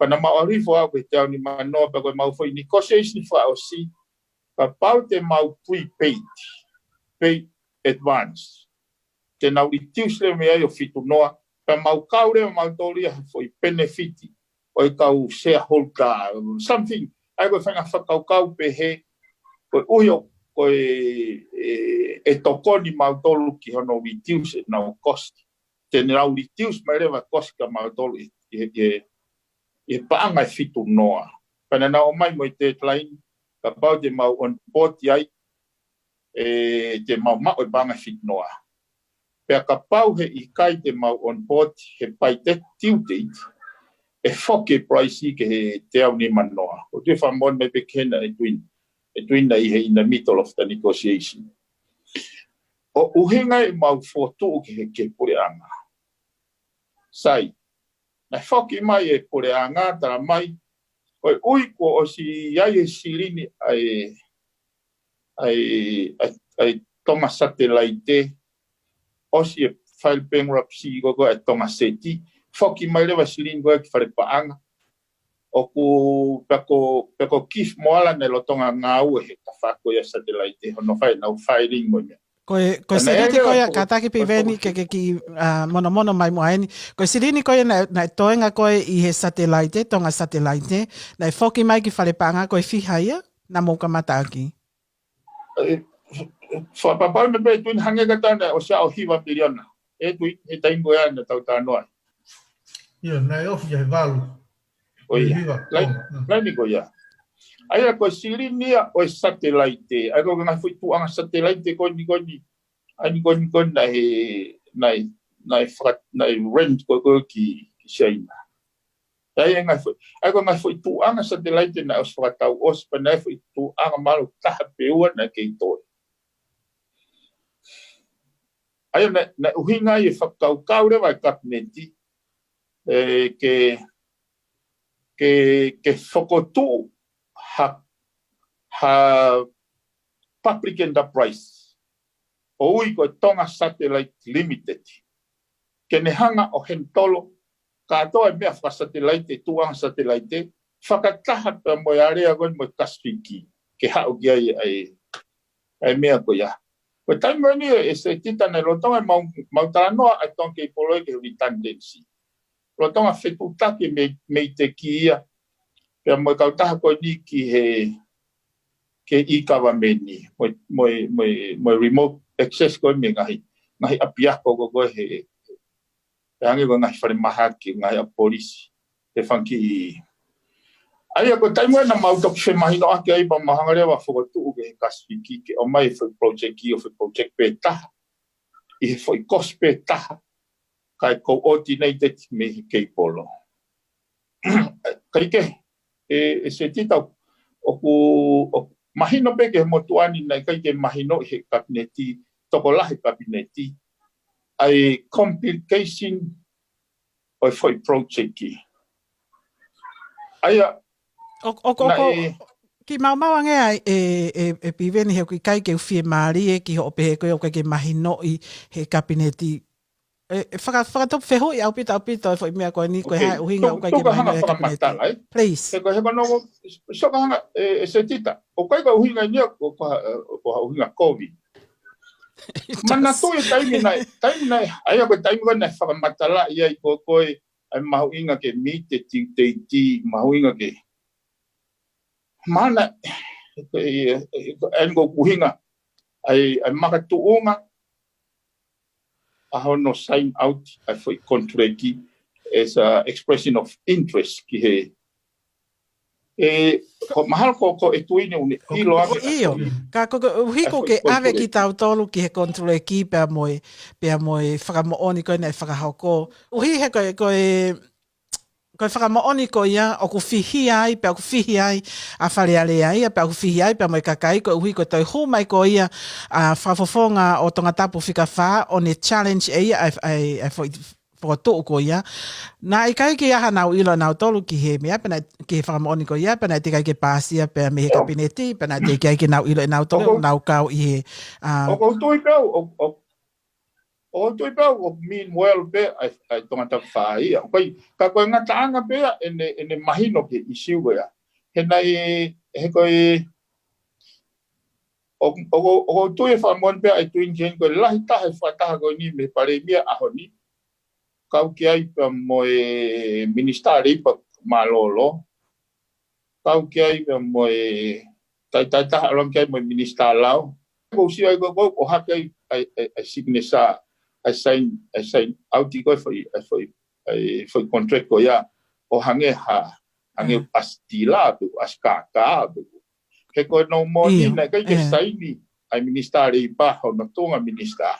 Pea naʻa mau ʻalu hifo ʻo aʻu ki he teau nimanoa, pea ko ʻemau foʻi negotiation fakaʻosi, kapau te mau prepaid, pay advance, te nau reduce leva mei ai ʻo fitu noa, pea mau kau leva mautolu ia he foʻi benefit ʻo e kau shareholder, something. ʻA ia ko e faʻahinga fakakaukau pehē, koeʻuhi ʻoku, ʻe, ʻe, ʻe tokoni mautolu ki hono reduce ʻenau cost. Te nau reduce mai leva cost kia mautolu ʻi, ʻi, ʻi, ʻi he paʻanga ʻe fitu noa. Pea naʻa nau ō mai mo e deadline, kapau te mau on board ai, ʻe, te mau maʻu e paʻanga ʻe fitu noa. Pea kapau he ʻikai te mau on board he by that due date, ʻe foki e price ki he teau nimanoa. ʻOku ou tui fakamoʻoni mai pē ki hena ʻe Tuini, ʻe Tuini naʻe ʻi he in the middle of the negotiation. ʻO ʻuhinga ʻemau fokotuʻu ki he, ki he puleʻanga. Sai, naʻe foki mai e puleʻanga, tala mai, koeʻuhi kuo ʻosi ʻi ai e silini ʻa e, ʻa e, ʻa e, ʻa e Tonga Satellite, ʻosi e file bankruptcy ko ē ʻa e Tonga Seti, foki mai leva silini ko ē ki fale paʻanga. ʻOku pea ko, pea ko Keith Moala naʻe lolotonga ngāue he tafaʻaki ko ia Satellite, hono fai ʻenau filing mo e meʻa. Ko e, ko e silini ko ia, kātaki Piveni ke, ke kiʻi, ʻa, monomono mai muʻa ʻeni. Ko e silini ko ia naʻe, naʻe toenga ko ē ʻi he Satellite, Tonga Satellite, naʻe foki mai ki fale paʻanga ko e fiha ia, naʻa mou kamataʻaki. ʻE, fakapapau mai pē Tuini hangē ka tana ʻosi ʻa e hiva miliona. ʻE Tuini, he taimi ko ia naʻa tau talanoa ai. ʻIo, naʻe ofi ia he valu. ʻO ia. Hiva, laini, oh, mm. Laini ko ia. ʻA ia ko e silini ia ʻo e Satellite. ʻA ia ko e ngaahi foʻi tuʻuʻanga Satellite ko eni ko eni. ʻA eni ko eni ko eni naʻe, naʻe, naʻe faka-, naʻe rent ko ē ko ē ki, ki Siaina. ʻA ia ngaahi foʻi, ʻa ia ko e ngaahi foʻi tuʻuʻanga Satellite naʻe ʻosi fakatau ʻosi pea naʻe foʻi tuʻuʻanga mahalo taha pe ua naʻe kei toe. ʻA ia naʻe, naʻe ʻuhinga ia e fakakaukau leva ʻa e kapineti, ʻe, ke, ke, ke fokotuʻu ha, ha public enterprise, ʻo ui ko e Tonga Satellite Limited, ke ne hanga ʻo handle kātoa e meʻa fakasatelaite, tuʻunga satelaite, fakataha pea mo e area ko eni mo e Pasifiki, ke haʻu ki ai ʻa e, ʻa e meʻa ko ia. Ko e taimi ko eni ʻe Setita naʻe lolotonga mau, mau talanoa ʻa e Tonga Cable ia ki he redundancy. Lolotonga fetuʻutaki mei, mei he ki ia, pea mo e kautaha ko eni ki he, ki he e-government, mo e, mo e, mo e, mo e remote access ko eni mei he ngaahi, ngaahi ʻapiako ko ē he, ʻe hangē ko e ngaahi falemahaki, ngaahi ʻapi polisi, he fanga kiʻi. ʻA ia ko e taimi ko ē naʻa mau toki femahinoʻaki ai pea mau hanga leva ʻo fokotuʻu ki he Pasifiki ke ʻomai e foʻi project ʻo foʻi project pē taha, ʻi he foʻi kosi pē taha, kae coordinated mei he cable. Kae kehe, ʻe, ʻe Setita ʻoku, ʻoku mahino pē ki he motuʻa ni naʻe ʻikai ke mahino ʻi he kapineti, tokolahi kapineti, ʻa e complication ʻo e foʻi project. ʻA ia, ʻo, ʻo, ʻo, naʻe ʻo, kiʻi maumau ange ai ʻe, ʻe, ʻe Piveni he ʻoku ʻikai ke u fiemālie ki hoʻo pehē ko ē ʻoku ʻikai ke mahinoʻi he kapineti. ʻE, ʻe faka-, fakatupu fehuʻi ʻaupito, ʻaupito e foʻi meʻa ko eni, ko e, okay, hā e ʻuhinga ʻoku ʻikai ke mahinoʻi he kapineti. Tuku, tuku hanga fakamatala, ē? Please. He ko e, he ko hono, so ka hanga, ʻe, ʻe Setita, ʻoku ʻikai ko e ʻuhinga eni ia ko, ko, ko ha ʻuhinga kovi. It does. Manatuʻi e taimi naʻe, taimi naʻe, ʻa ia ko e taimi ko ē naʻe fakamatalaʻi ai ko, ko e, ʻa e mahuʻinga ke meet e due date, mahuʻinga ke. Mana, ʻe, ʻe, ʻe, ʻe, ko e ʻuhinga, ʻa e, ʻa e makatuʻunga ʻa hono sign out ʻa e foʻi contract as a expression of interest ki he, ʻe, ko mahalo ko, ko e tuʻi ni ʻoku ne ʻilo ʻa e, ʻio. Ka ko, ko, ʻuhi ko e ke ʻave kitautolu ki he contract pea mo e, pea mo e fakamoʻoni ko ē naʻe fakahoko. ʻUhi he ko e, ko e, ko e fakamoʻoni ko ia ʻoku fihia ai, pea ʻoku fihia ai ʻa Fale Alea ia, pea ʻoku fihia ai pea mo e kakai, koeʻuhi ko e toe hū mai ko ia ʻa e Fakafofonga ʻo Tongatapu fika fā ʻo ne challenge ʻe ia ʻa e, ʻa e, ʻa e foʻi fokotuʻu ko ia. Naʻe ʻikai ke ʻi ai haʻanau ʻilo ʻanautolu ki he meʻa, pea naʻe, ki he fakamoʻoni ko ia, pea naʻe teʻeki ai ke pāsia pea mei he kapineti, pea naʻe teʻeki ai ke nau ʻilo ʻe nautolu, ʻoku nau kau ʻi he, ʻa, ʻoku ou tui pē au, ʻo, ʻo, ʻoku ou tui pē au ʻoku mean well pē ʻa e, ʻa e Tongatapu fā ia. ʻOku ʻikai, ka ko e ngataʻanga pē ia ʻene, ʻene mahino ki he ʻisiū ko ia. He naʻe, he ko e, ʻo, ʻo, ʻoku ou tui ʻe fakamoʻoni pē ʻa e tuʻi ni ki heni ko e lahi taha e fakataha ko eni mei he Palēmia ʻaho ni. Kau ki ai pea mo e Minisitā Leipa mālōlō. Kau ki ai pea mo e tai, tai taha ʻalu ange ki ai mo e Minisitā Lao. Ko u sio ai ko, ko, ʻohake ai ʻa e, ʻa e, ʻa e signature, ʻa e sign, ʻa e sign out ko ē foʻi, ʻa e foʻi, ʻa e foʻi contract ko ia ʻo hangē ha, hangē ʻasi tila pe ʻasi kākā pe. He ko e nau moʻoni naʻe ʻikai ke saini ʻa e Minisitā Leipa hono tuʻunga minisitā.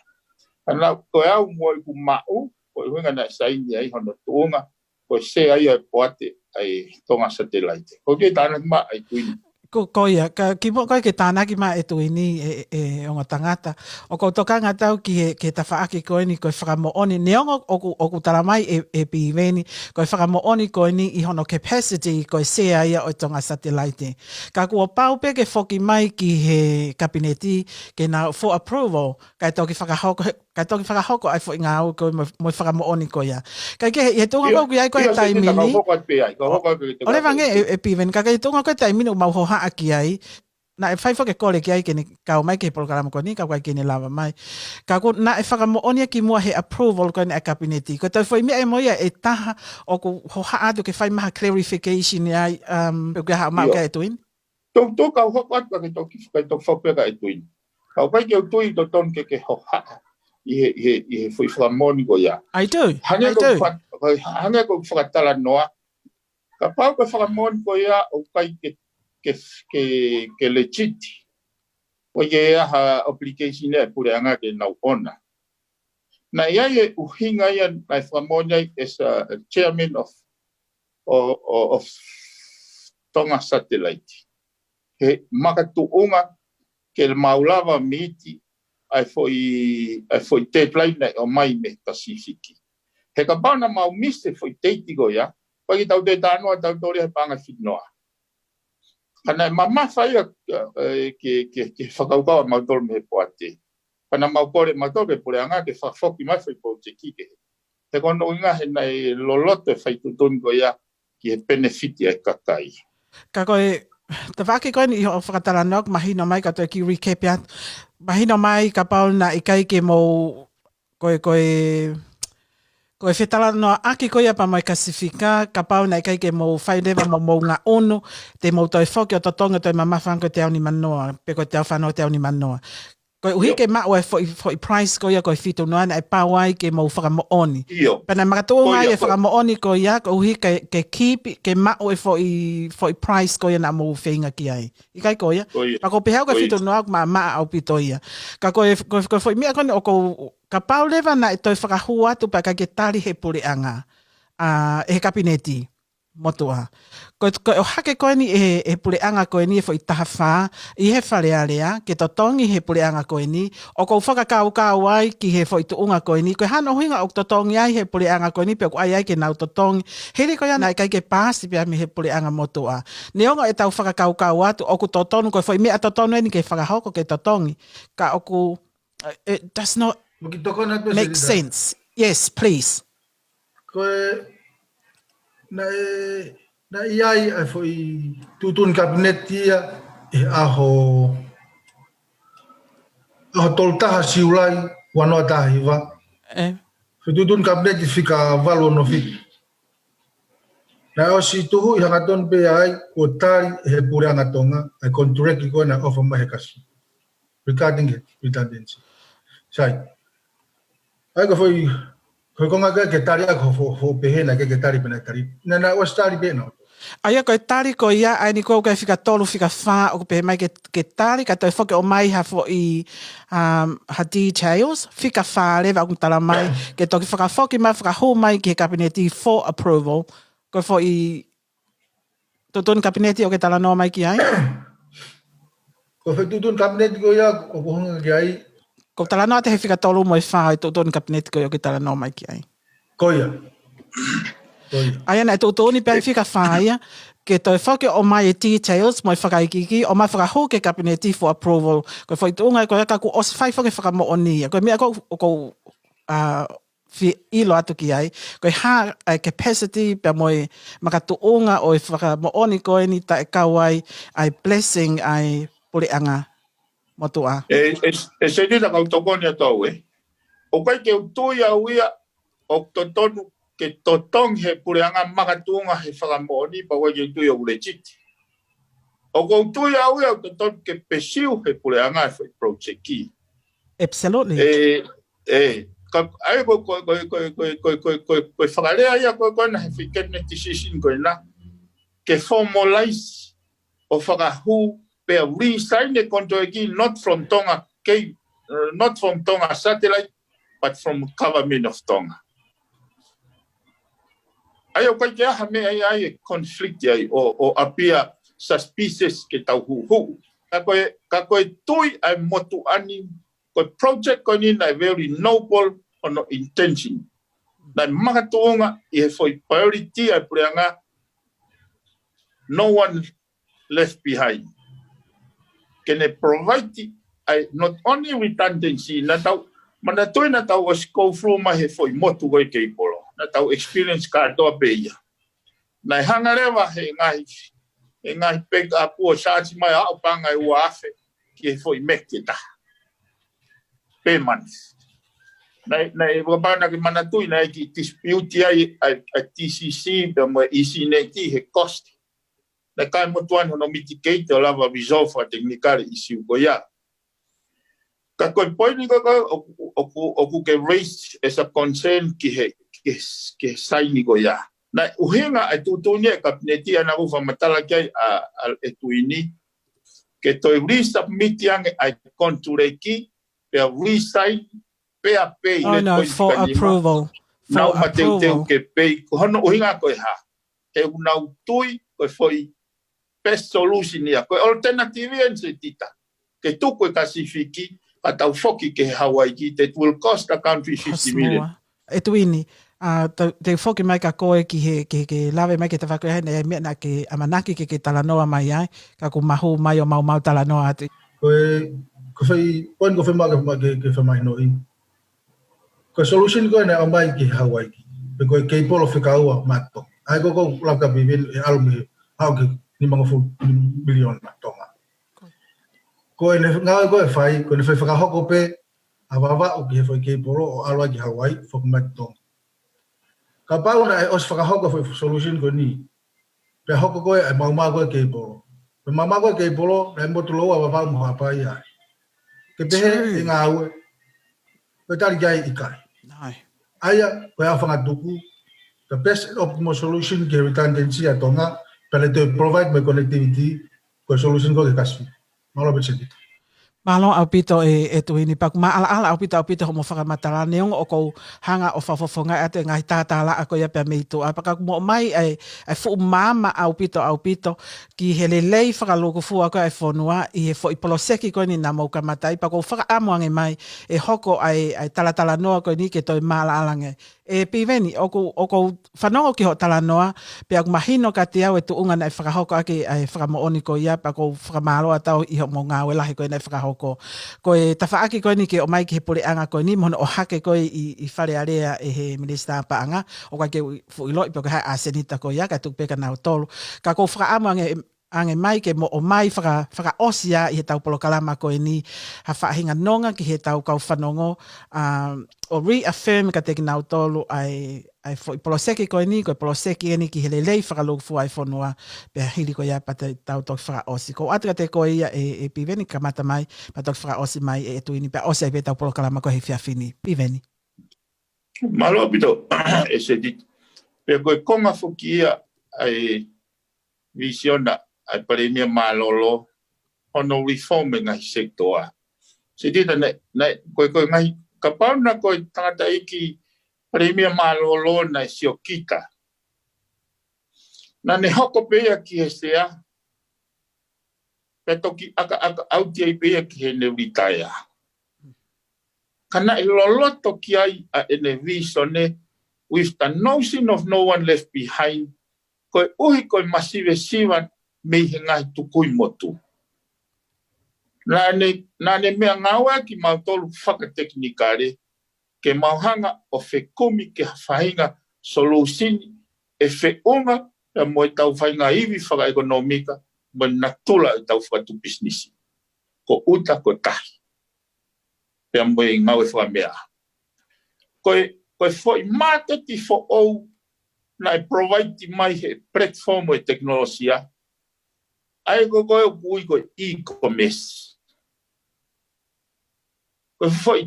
Ka naʻa ko e au mo ʻeku maʻu, ko e ʻuhinga naʻe saini ai hono tuʻunga, ko e sea ia e poate ʻa e Tonga Satellite. Ko e kiʻi tānaki mai ʻa e tuʻi ni. Ko, ko ia, ka kimuʻa ko ē ke tānaki mai e tuʻi ni ʻe, ʻe, ʻe ongo tangata. ʻOku ou tokanga atu au ki he, ki he tafaʻaki ko eni ko e fakamoʻoni. Neongo ʻoku, ʻoku tala mai ʻe, ʻe Piveni, ko e fakamoʻoni ko eni ʻi hono capacity ko e sea ia ʻo e Tonga Satellite. Ka kuo pau pē ke foki mai ki he kapineti, ke nau for approval, kae toki fakahoko, kae toki fakahoko ʻa e foʻi ngāue ko ē mo, mo e fakamoʻoni ko ia. Kae kehe, ʻi he tuʻunga ko ē ʻoku ʻi ai ko ē he taimi ni. ʻOleva ange ʻe, ʻe Piveni, ka ʻi he tuʻunga ko ē he taimi ni ʻoku mau hohaʻa ki ai. Naʻe fai foki e kole ki ai ke ne kau mai ki he polokalama ko eni, ka ʻoku ʻikai ke ne lava mai. Ka ko, naʻe fakamoʻoni ia kimuʻa he approval ko eni ʻa e kapineti. Ko e toe foʻi meʻa ia mo ia ʻe taha ʻoku hohaʻa atu ke fai mai ha clarification ai, um, pe ʻoku ʻi ai haʻo maʻu ki ai e tuʻi ni. Tau, tau kau hoko atu ka ke toki, ka ke toki fau pē ka e tuʻi ni. Ka ʻoku ʻikai ke u tui totonu ke, ke hohaʻa ʻi he, ʻi he, ʻi he foʻi fakamoʻoni ko ia. I do, I do. Hangē ko e fakatalanoa. Kapau ko e fakamoʻoni ko ia ʻoku ʻikai ke, ke, ke, ke legit. ʻOku ʻi ai ha obligation ʻa e puleʻanga ke nau ʻona. Naʻe ʻi ai e ʻuhinga ia naʻe fakamoʻoni ai as a chairman of, of, of Tonga Satellite. He makatuʻunga ke mau lava meet ʻa e foʻi, ʻa e foʻi deadline naʻe ʻomai mei he Pasifiki. He kapau naʻa mau miss e foʻi date ko ia, ʻoku ʻikai ke tau toe talanoa, tau toe lea he paʻanga finoa. Ka naʻe mamafa ia, ʻe, ke, ke, ke fakakaukau ʻa mautolu mei he poate. Ka naʻa mau kole mautolu ki he puleʻanga ke fakafoki mai foʻi project kehe. He ko hono ʻuhinga he naʻe loloto e fai tuʻutuʻuni ko ia ki he penefiti ʻa e kakai. Ka ko e, tafaʻaki ko eni ʻi hoʻo fakatalanoa ʻoku mahino mai, ka toe kiʻi recap atu. Mahino mai kapau naʻe ʻikai ke mou, ko e, ko e, ko e fetalanoaʻaki ko ia pea mo e Kasifika, kapau naʻe ʻikai ke mou fai leva mo mou ngaʻunu, te mou toe foki ʻo totongi ʻo toe mamafa ange ko e teau nimanoa, pe ko e teau fā noa, teau nimanoa. Koeʻuhi ke maʻu e foʻi, foʻi price ko ia ko e fitu noa naʻe pau ai ke mou fakamoʻoni. ʻIo. Pea naʻe makatuʻunga ai e fakamoʻoni ko ia, koeʻuhi ke, ke keep, ke maʻu e foʻi, foʻi price ko ia naʻa mou feinga ki ai. ʻIkai ko ia? Ko ia. Pea ʻoku ou pehē au ko e fitu noa ʻoku maʻamaʻa ʻaupito ia. Ka ko e, ko e, ko e foʻi meʻa ko eni ʻoku ou, kapau leva naʻe toe fakahū atu pea ʻikai ke tali he puleʻanga, ʻa, ʻe he Kapineti motuʻa. Ko e, ko e ʻohake ko eni ʻe he, he puleʻanga ko eni e foʻi taha fā ʻi he Fale Alea, ke totongi he puleʻanga ko eni, ʻoku ou fakakaukau ai ki he foʻi tuʻunga ko eni, ko e hā hono ʻuhinga ʻoku totongi ai he puleʻanga ko eni, pe ʻoku ʻai ai ke nau totongi. Hili ko ia naʻe ʻikai ke paasi pea mei he puleʻanga motuʻa. Neongo ʻetau fakakaukau atu, ʻoku totonu, ko e foʻi meʻa totonu eni ke fakahoko ke totongi. Ka ʻoku, uh, it does not make sense. Yes, please. Ko e, naʻe, naʻe ʻi ai ʻa e foʻi tuʻutuʻuni Kapineti ia ʻi he ʻaho, ʻaho tolu taha Siulai, ua noa taha hiva. ʻE. Foʻi tuʻutuʻuni Kapineti fika valu ono fitu. Naʻe ʻosi tuhuʻi hangatonu pē ai, kuo tali ʻe he puleʻanga Tonga ʻa e contract ko ē naʻe ʻofa mai he Kasi. Regarding he redundancy. Sai. ʻA ia ko e foʻi, ko e konga ko ē ke tali ʻa e ko e foʻi, foʻi pehē naʻe ʻikai ke tali pe naʻe tali. Naʻa, naʻe ʻosi tali pē ʻe nautolu. ʻA ia ko e tali ko ia, ʻa eni ko e fika tolu, fika fā, ʻoku pehē mai ke, ke tali, ka toe foki ʻomai ha foʻi, um, ha details, fika fā leva ʻoku tala mai, ke toki fakafoki mai, fakahū mai ki he Kapineti for approval. Ko e foʻi tuʻutuʻuni Kapineti ʻoku ke talanoa mai ki ai? Ko e foʻi tuʻutuʻuni Kapineti ko ia, ʻoku ou hanga ki ai. ʻOku ou talanoa atu he fika tolu mo e fā ʻo e tuʻutuʻuni Kapineti ko ia ʻoku ke talanoa mai ki ai. Ko ia. Ko ia. ʻA ia naʻe tuʻutuʻuni pē ʻa e fika fā ia, ke toe foki ʻomai e details mo e fakaikiiki, ʻomai fakahū ki he Kapineti for approval. Ko e foʻi tuʻunga ko ia ka kuo ʻosi fai foki e fakamoʻoni ia. Ko e meʻa ko, ko, ʻa, fie ʻilo atu ki ai. Ko e hā ʻa e capacity pea mo e makatuʻunga ʻo e fakamoʻoni ko eni taʻe kau ai ʻa e blessing ʻa e puleʻanga motuʻa. ʻE, ʻe, ʻe Senita, kau tokoni atu au ē. ʻOku ʻikai ke u tui au ia ʻoku totonu ke totongi he puleʻanga makatuʻunga he fakamoʻoni pea ʻoku ʻikai ke u tui ʻoku legit. ʻOku ou tui au ia ʻoku totonu ke pursue he puleʻanga e foʻi project ki. Absolutely. ʻE, ʻe, ka, ʻa ia ko, ko e fakalea ia ko, ko ena he fika ʻena decision ko ena. Ke formalize ʻo fakahū pea re-sign e contract ki, not from Tonga Cable, uh, not from Tonga Satellite, but from Government of Tonga. ʻA ia ʻoku ʻikai ke ʻi ai ha meʻa ia ʻe conflict ai ʻo, ʻo appear suspicious ke tau huʻuhuʻu. Ka ko e, ka ko e tui ʻa e motuʻa ni, ko e project ko eni naʻe very noble hono intention. Naʻe makatuʻunga ʻi he foʻi priority ʻa e puleʻanga, no one left behind. Ke ne provide ʻa e not only redundancy, naʻa tau, manatuʻi naʻa tau ʻosi go through mai he foʻi motu ko e cable. Naʻa tau experience kātoa pē ia. Naʻe hanga leva he ngaahi, he ngaahi backup ʻo charge mai ʻa e paʻanga ʻe ua afe ki he foʻi meke ʻe taha per month. Naʻe, naʻe, kapau naʻa ke manatuʻi naʻe kiʻi dispute ai ʻa e, ʻa e T C C pea mo e ECNet he cost. Naʻe ʻikai motuʻa ni hono mitigate ʻo lava resolve ʻa e technical issue ko ia. Ka ko e poini ko ē ʻoku, ʻoku, ʻoku ke raise as a concern ki he, ki he, ki he saini ko ia. Naʻe ʻuhinga ʻa e tuʻutuʻuni ʻa e Kapineti ʻa ia naʻa ku fakamatala ki ai ʻa, ʻa e tuʻi ni. Ke toe resubmit ange ʻa e contract ki, pea re-sign, pea pay. Oh, no, for approval. Nau mateuteu ke pay, ko hono ʻuhinga ko e hā. He ʻoku nau tui ko e foʻi best solution ia. Ko e alternative ia ʻeni Setita. Ke tuku e Kasifiki, ka tau foki ki he Hawaiki, that will cost the country fifty million. ʻE tuʻi ni, ʻa, te, te foki mai ka ko e ki he, ke, ke lave mai ki he tafaʻaki ko ē he naʻe meʻa naʻa ke ʻamanaki ke, ke talanoa mai ai, ka kuo mahū mai ʻo maumau talanoa atu. Ko e, ko e foʻi, poini ko e foʻi meʻa ke, ke, ke fakamahinoʻi. Ko e solution ko ē naʻe ʻomai ki Hawaiki, pe ko e keipolo fika ua maʻa Tonga. ʻA ia ko ʻeku lau kia Piveni ʻe ʻalu mei he, ʻalu ki he nimangofulu miliona maʻa Tonga. Ko ʻene ngāue ko ē ʻe fai, ko ʻene fai fakahoko pē ʻa Vavaʻu ki he foʻi keipolo ʻo ʻalu ai ki Hawaiki, foki mai ki Tonga. Kapau naʻe ʻosi fakahoko e foʻi solution ko eni, pea hoko ko ē ʻa e maumau ko ē keipolo. Pea maumau ko ē keipolo, naʻe motu lōua Vavaʻu mo Haʻapai ai. Ke pehē ʻe ngāue, ko e tali ki ai ʻikai. ʻA ia, ko e ʻaofangatuku, the best and optimal solution ki he redundancy ʻa Tonga, pea ne toe provide mo e connectivity, ko e solution ko ē ki he kasi. Mālō pē Senita. Mālō ʻaupito ʻe, ʻe Tuini, pea ʻoku māʻalaʻala ʻaupito, ʻaupito hoʻomo fakamatala, neongo ʻoku ou hanga ʻo fakafofongaʻi atu e ngaahi tātālaʻa ko ia pea mei tuʻa, pea ka mou ʻomai ʻa e, ʻa e fuʻu maama ʻaupito, ʻaupito, ki he lelei fakalūkufua ko ē ʻa e fonua, ʻi he foʻi poloseki ko eni naʻa mou kamata ai, pea ʻoku ou fakaʻamu ange mai, ʻe hoko ʻa e, ʻa e talatalanoa ko eni ke toe māʻalaʻala ange. ʻE Piveni, ʻoku, ʻoku ou fanongo ki hoʻo talanoa, pea ʻoku mahino kiate au e tuʻunga naʻe fakahoko ʻaki ʻa e fakamoʻoni ko ia, pea ʻoku ou fakamālō atu au ʻi hoʻomo ngāue lahi ko ē naʻe fakahoko. Ko e tafaʻaki ko eni ke ʻomai ki he puleʻanga ko eni, mo hono ʻohake ko ē ʻi, ʻi Fale Alea ʻe he Minisitā Paʻanga, ʻoku ʻikai ke u fuʻu ʻiloʻi pe ko e hā e ʻasenita ko ia, kae tuku pē kia nautolu. Ka ʻoku ou fakaʻamu ange, ange mai ke mou ʻomai faka-, fakaʻosi ā ʻi heʻetau polokalama ko eni, ha faʻahinga nonga ki heʻetau kau fanongo, ʻa, ʻo reaffirm kiate kinautolu ʻa e, ʻa e foʻi poloseki ko eni, ko e poloseki eni ki he lelei fakalūkufua ʻa e fonua, pea hili ko ia pea te tau toki fakaʻosi. Ko atu kiate koe ia ʻe, ʻe Piveni kamata mai, pea toki fakaʻosi mai ʻe, ʻe Tuini, pea ʻosi ai pē ʻetau polokalama ko ē he efiafi ni. Piveni. Mālō ʻaupito, ʻe Senita. Pea ko e konga foki ia ʻa e vīsone ʻa e Palēmia mālōlō, hono reform e ngaahi sekitoa. Senita, naʻe, naʻe, ko e, ko e ngaahi, kapau naʻa ko e tangataʻeiki Palēmia mālōlō naʻe siokita, naʻa ne hoko pē ia ki he sea, pea toki ʻakaʻaka ʻauti ai pē ia ki heʻene retire. Ka naʻe loloto ki ai ʻa ʻene vīsone, with the notion of no one left behind, koeʻuhi ko e masivesiva mei he ngaahi tukui motu. Naʻa ne, naʻa ne meʻangāueʻaki kimautolu fakatekinikale, ke mau hanga ʻo fekumi ki ha faʻahinga solution ʻe feʻunga pea mo ʻetau faʻahinga ivi fakaʻekonōmika mo e natula ʻetau fakatupu pisinisi. Ko ʻuta ko tahi. Pea mo e ngāue fakameʻa. Ko e, ko e foʻi māketi foʻou naʻe provide mai he platform ʻo e tekinolosia, ʻa ia ko ē ʻoku ui ko e e-commerce. Ko e foʻi,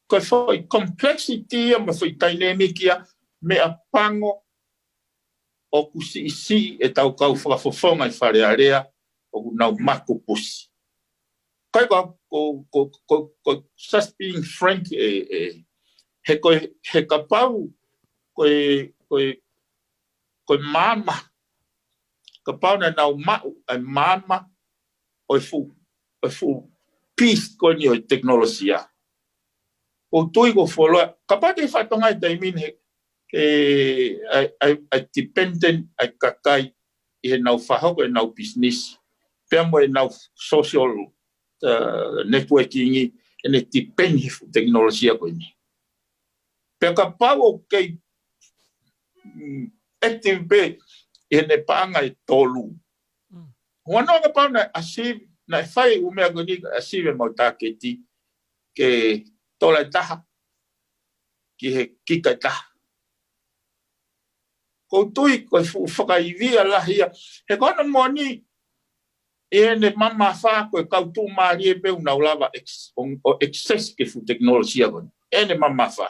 ko e foʻi complexity ia mo e foʻi dynamic ia, meʻapango ʻoku siʻisiʻi ʻetau kau fakafofonga ʻi Fale Alea, ʻoku nau maku pusi. Kai ko, ko, ko, ko, ko just being frank, ʻe, ʻe, he ko e, he kapau, ko e, ko e, ko e maama, kapau naʻa nau maʻu ʻa e maama ʻo e fuʻu, ʻo e fuʻu piece ko eni ʻo e tekinolosia. ʻOku ou tui ko e fuoloa, kapau te fatonga e taimi ni he, ʻe, ʻa e, ʻa e, ʻa e dependent ʻa e kakai ʻi heʻenau fakahoko ʻenau business, pea mo ʻenau social, uh, networking ʻi heʻene depend he fuʻu tekinolosia ko eni. Pea kapau ʻoku kei, mm, active pē ʻi heʻene paʻanga ʻe tolu. Mm. Huanoa kapau naʻe achieve, naʻe fai e ʻū meʻa ko eni, achieve ʻemau tāketi ke tola ʻe taha ki he kika ʻe taha. ʻOku ou tui ko e fuʻu fakaivia lahi ia. He ko hono moʻoni, ʻi heʻene mamafa ko e kau tuʻumālie pē ʻoku nau lava ex-, ʻo, ʻo access ki he fuʻu tekinolosia ko eni. ʻI heʻene mamafa.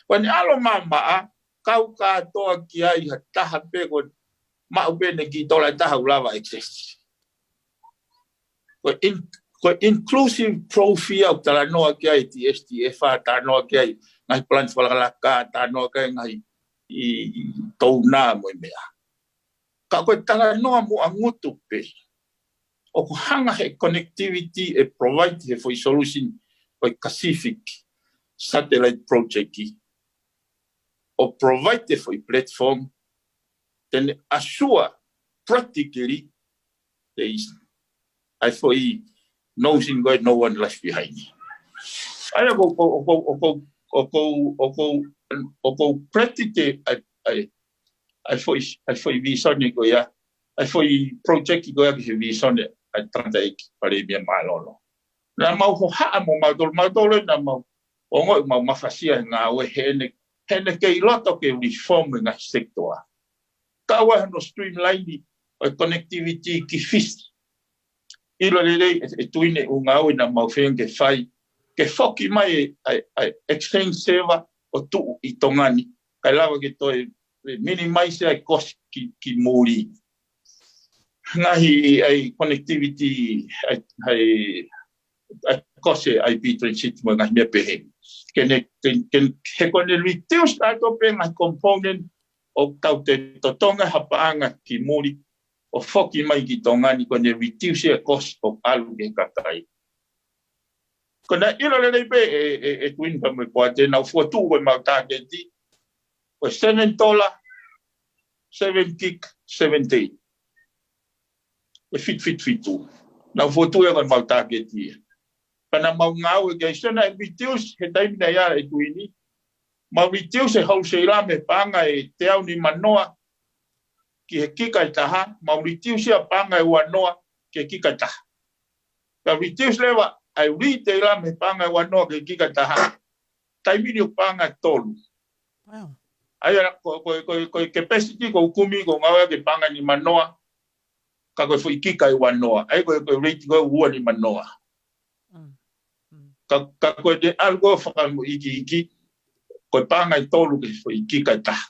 Ko ʻene ʻalu maʻamaʻa, kau kātoa ki ai ha taha pē ko e maʻu pē ʻene kiʻi tola ʻe taha ʻoku lava access. Ko e in-, ko e inclusive growth ia ʻoku talanoa ki ai ʻa e S D F, talanoa ki ai ngaahi plan fakalakalaka, talanoa ki ai ngaahi ʻi, ʻi tōna mo e meʻa. Ka ko e talanoa muʻa ngutu pē. ʻOku hanga he connectivity ʻe provide he foʻi solution ʻo e Pacific Satellite Project ʻo provide e foʻi platform, te ne assure practically there is, ʻa e foʻi notion ko e no one left behind. ʻA ia ko, ko, ko, ko, ko, ʻoku ou, ʻoku ou, ʻoku ou credit ʻa e, ʻa e, ʻa e foʻi, ʻa e foʻi visone ko ia, ʻa e foʻi project ko ia ki he visone ʻa e tangataʻeiki Palēmia Mālōlō. Naʻa mau hohaʻa mo mautolu, mautolu naʻa mau ongoʻi ʻoku mau mafasia he ngāue heʻene, heʻene kei loto ke reform e ngaahi sector. Kae ʻoua hono streamline ʻo e connectivity ki Fisi. ʻIlo lelei ʻe, ʻe Tuini ʻū ngāue naʻa mau feinga ke fai, ke foki mai ʻa e, ʻa e exchange server ʻo tuʻu ʻi Tonga ni, kae lava ke toe minimize ʻa e cost ki, ki muli. Ngaahi ʻa e connectivity, ʻa e, ʻa e, ʻa e cost ʻa e I P transit mo e ngaahi meʻa pehē. Ke ne, ke, ke, he ko ʻene reduce ʻa e tope ngaahi component ʻoku tau te totongi ha paʻanga ki muli ʻo foki mai ki Tonga ni, ko ʻene reduce ʻa e cost ʻoku ʻalu ki he kakai. Ko ʻena ʻilo lelei pē ʻe, ʻe, ʻe Tuini pea mo e Poate, naʻa nau fokotuʻu ko ʻemau target, ko e seven dollar, seven gig, seven day. ʻE fitu fitu fitu. Naʻa nau fokotuʻu ia ko ʻemau target ia. Pea naʻa mau ngāue ki ai, so naʻe reduce he taimi naʻe ʻi ai ʻa Tuini. Mau reduce e wholesale mei he paʻanga ʻe teau nimanoa ki he kika ʻe taha, mau reduce ʻa e paʻanga ʻe uanoa ki he kika ʻe taha. Ka reduce leva ʻa e retail mei he paʻanga ʻe uanoa ki he kika ʻe taha. Taimi ni ʻoku paʻanga ʻe tolu. Wow. ʻA ia ko, ko, ko, ko e capacity ʻoku ou kumi ʻoku ngāue ki he paʻanga nimanoa, ka ko e foʻi kika ʻe uanoa. ʻA ia ko e, ko e rate ko e ua nimanoa. Mm. Mm. Ka, ka ko e te ʻalu ko e fakamoʻikiʻiki, ko e paʻanga ʻe tolu ki he foʻi kika ʻe taha.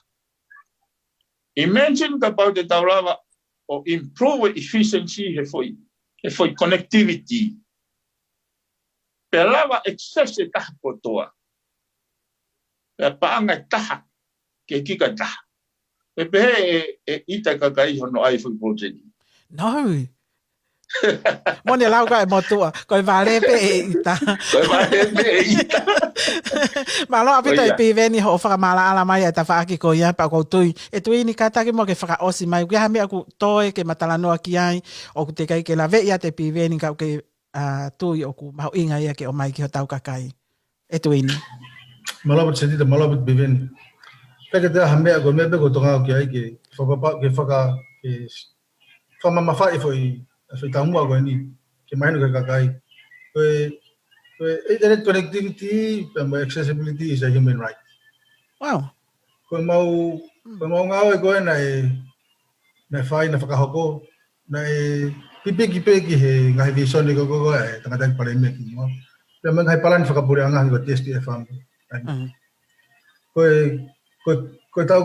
Imagine kapau te tau lava ʻo improve efficiency he foʻi, he foʻi connectivity. Pea lava access ʻe taha kotoa. Pea paʻanga ʻe taha ki he kika ʻe taha. Pea pehē ʻe, ʻe ʻita e kakai hono ʻai e foʻi project. No. Mo ne lau ka e motuʻa, ko e vale pē ʻe ʻita. Ko e vale pē ʻe ʻita. Mālō ʻaupito ʻe Piveni hoʻo fakamaʻalaʻala mai ʻa e tafaʻaki ko ia, pea ʻoku ou tui ʻe Tuini kātaki mo ke fakaʻosi mai, ʻoku ʻi ai ha meʻa ʻoku toe ke ma talanoa ki ai, ʻoku teʻeki ai ke laveʻi ʻe Piveni ka ʻoku ke, ʻa, tui ʻoku mahuʻinga ia ke ʻomai ki hotau kakai. ʻE Tuini. Mālō ʻaupito Setita, mālō ʻaupito Piveni. Pea ke te aha meʻa ko e meʻa pē ko Tonga ʻoku ʻi ai ke fakapapa, ke faka, ke fakamamafaʻi foʻi, foʻi taumuʻa ko eni, ke mahino ki he kakai. Ko e, ko e internet connectivity, pea mo e accessibility is a human right. Wow. Ko ʻemau, mm, ko ʻemau ngāue ko ē naʻe, naʻe fai, naʻe fakahoko, naʻe pipiki pē ki he ngaahi visone ko, ko, ko e tangataʻeiki Palēmia kimuʻa. Pea mo e ngaahi palani fakapuleʻanga ko e T S T F M. Mm. Ko e, ko e, ko e tau,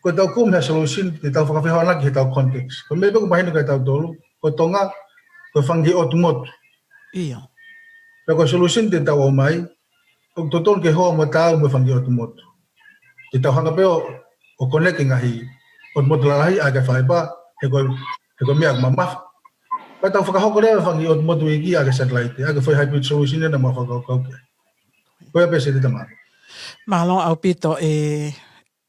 ko e tau kumi ha solution, ke tau fakafehoanaki he tau context. Ko e meʻa pē ʻoku mahino kia tautolu, ko Tonga, ko e fanga kiʻi ʻotu motu. ʻIo. Pea ko e solution te tau ʻomai, ʻoku totonu ke hoa mo taau mo e fanga kiʻi ʻotu motu. Te tau hanga pē ʻo, ʻo connect e ngaahi ʻotu motu lalahi ʻaki e fiber, he ko e, he ko e meʻa mamafa. Pea tau fakahoko leva e fanga kiʻi ʻotu motu iiki ʻaki e satellite, ʻaki e foʻi hybrid solution ʻena mo e fakakaukau ki ai. Ko ia pē Setita, mālō. Mālō ʻaupito ʻe,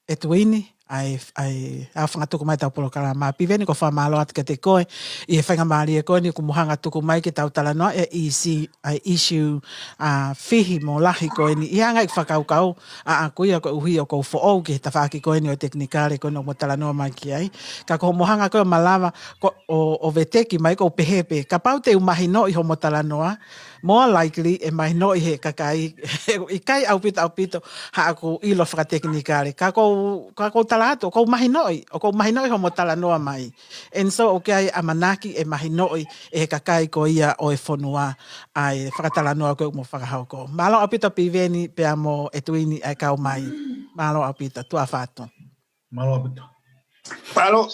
ʻe Tuini, ʻa e, ʻa e, ʻa e fanga tuku mai ʻetau polokalama. Piveni, ʻoku ou fakamālō atu kiate koe, ʻi he faingamālie ko eni kuo mo hanga tuku mai ke tau talanoa e isi, ʻa e issue, ʻa, fihi mo lahi ko eni. ʻI he ngaahi fakakaukau, ʻa, ʻaʻaku ia koeʻuhi ʻoku ou foʻou ki he tafaʻaki ko eni ʻo e tekinikale ko eni ʻoku mo talanoa mai ki ai. Ka ko hoʻomo hanga ko ē ʻo malava, ko, ʻo, ʻo veteki mai ʻoku ou pehē pē. Kapau te u mahinoʻi hoʻomo talanoa, more likely ʻe mahinoʻi he kakai, ʻikai ʻaupito ʻaupito haʻaku ʻilo fakatekinikale. Ka ʻoku ou, ka ʻoku ou tala atu, ʻoku ou mahinoʻi, ʻoku ou mahinoʻi hoʻomo talanoa mai. And so, ʻoku ʻi ai e ʻamanaki ʻe mahinoʻi ʻe he kakai ko ia ʻo e fonua ʻa e fakatalanoa ko ē ʻoku mo fakahoko. Mālō ʻaupito Piveni pea mo ʻe Tuini ʻa e kau mai. Mālō ʻaupito, tuʻa ʻofa atu. Mālō ʻaupito. Mālō.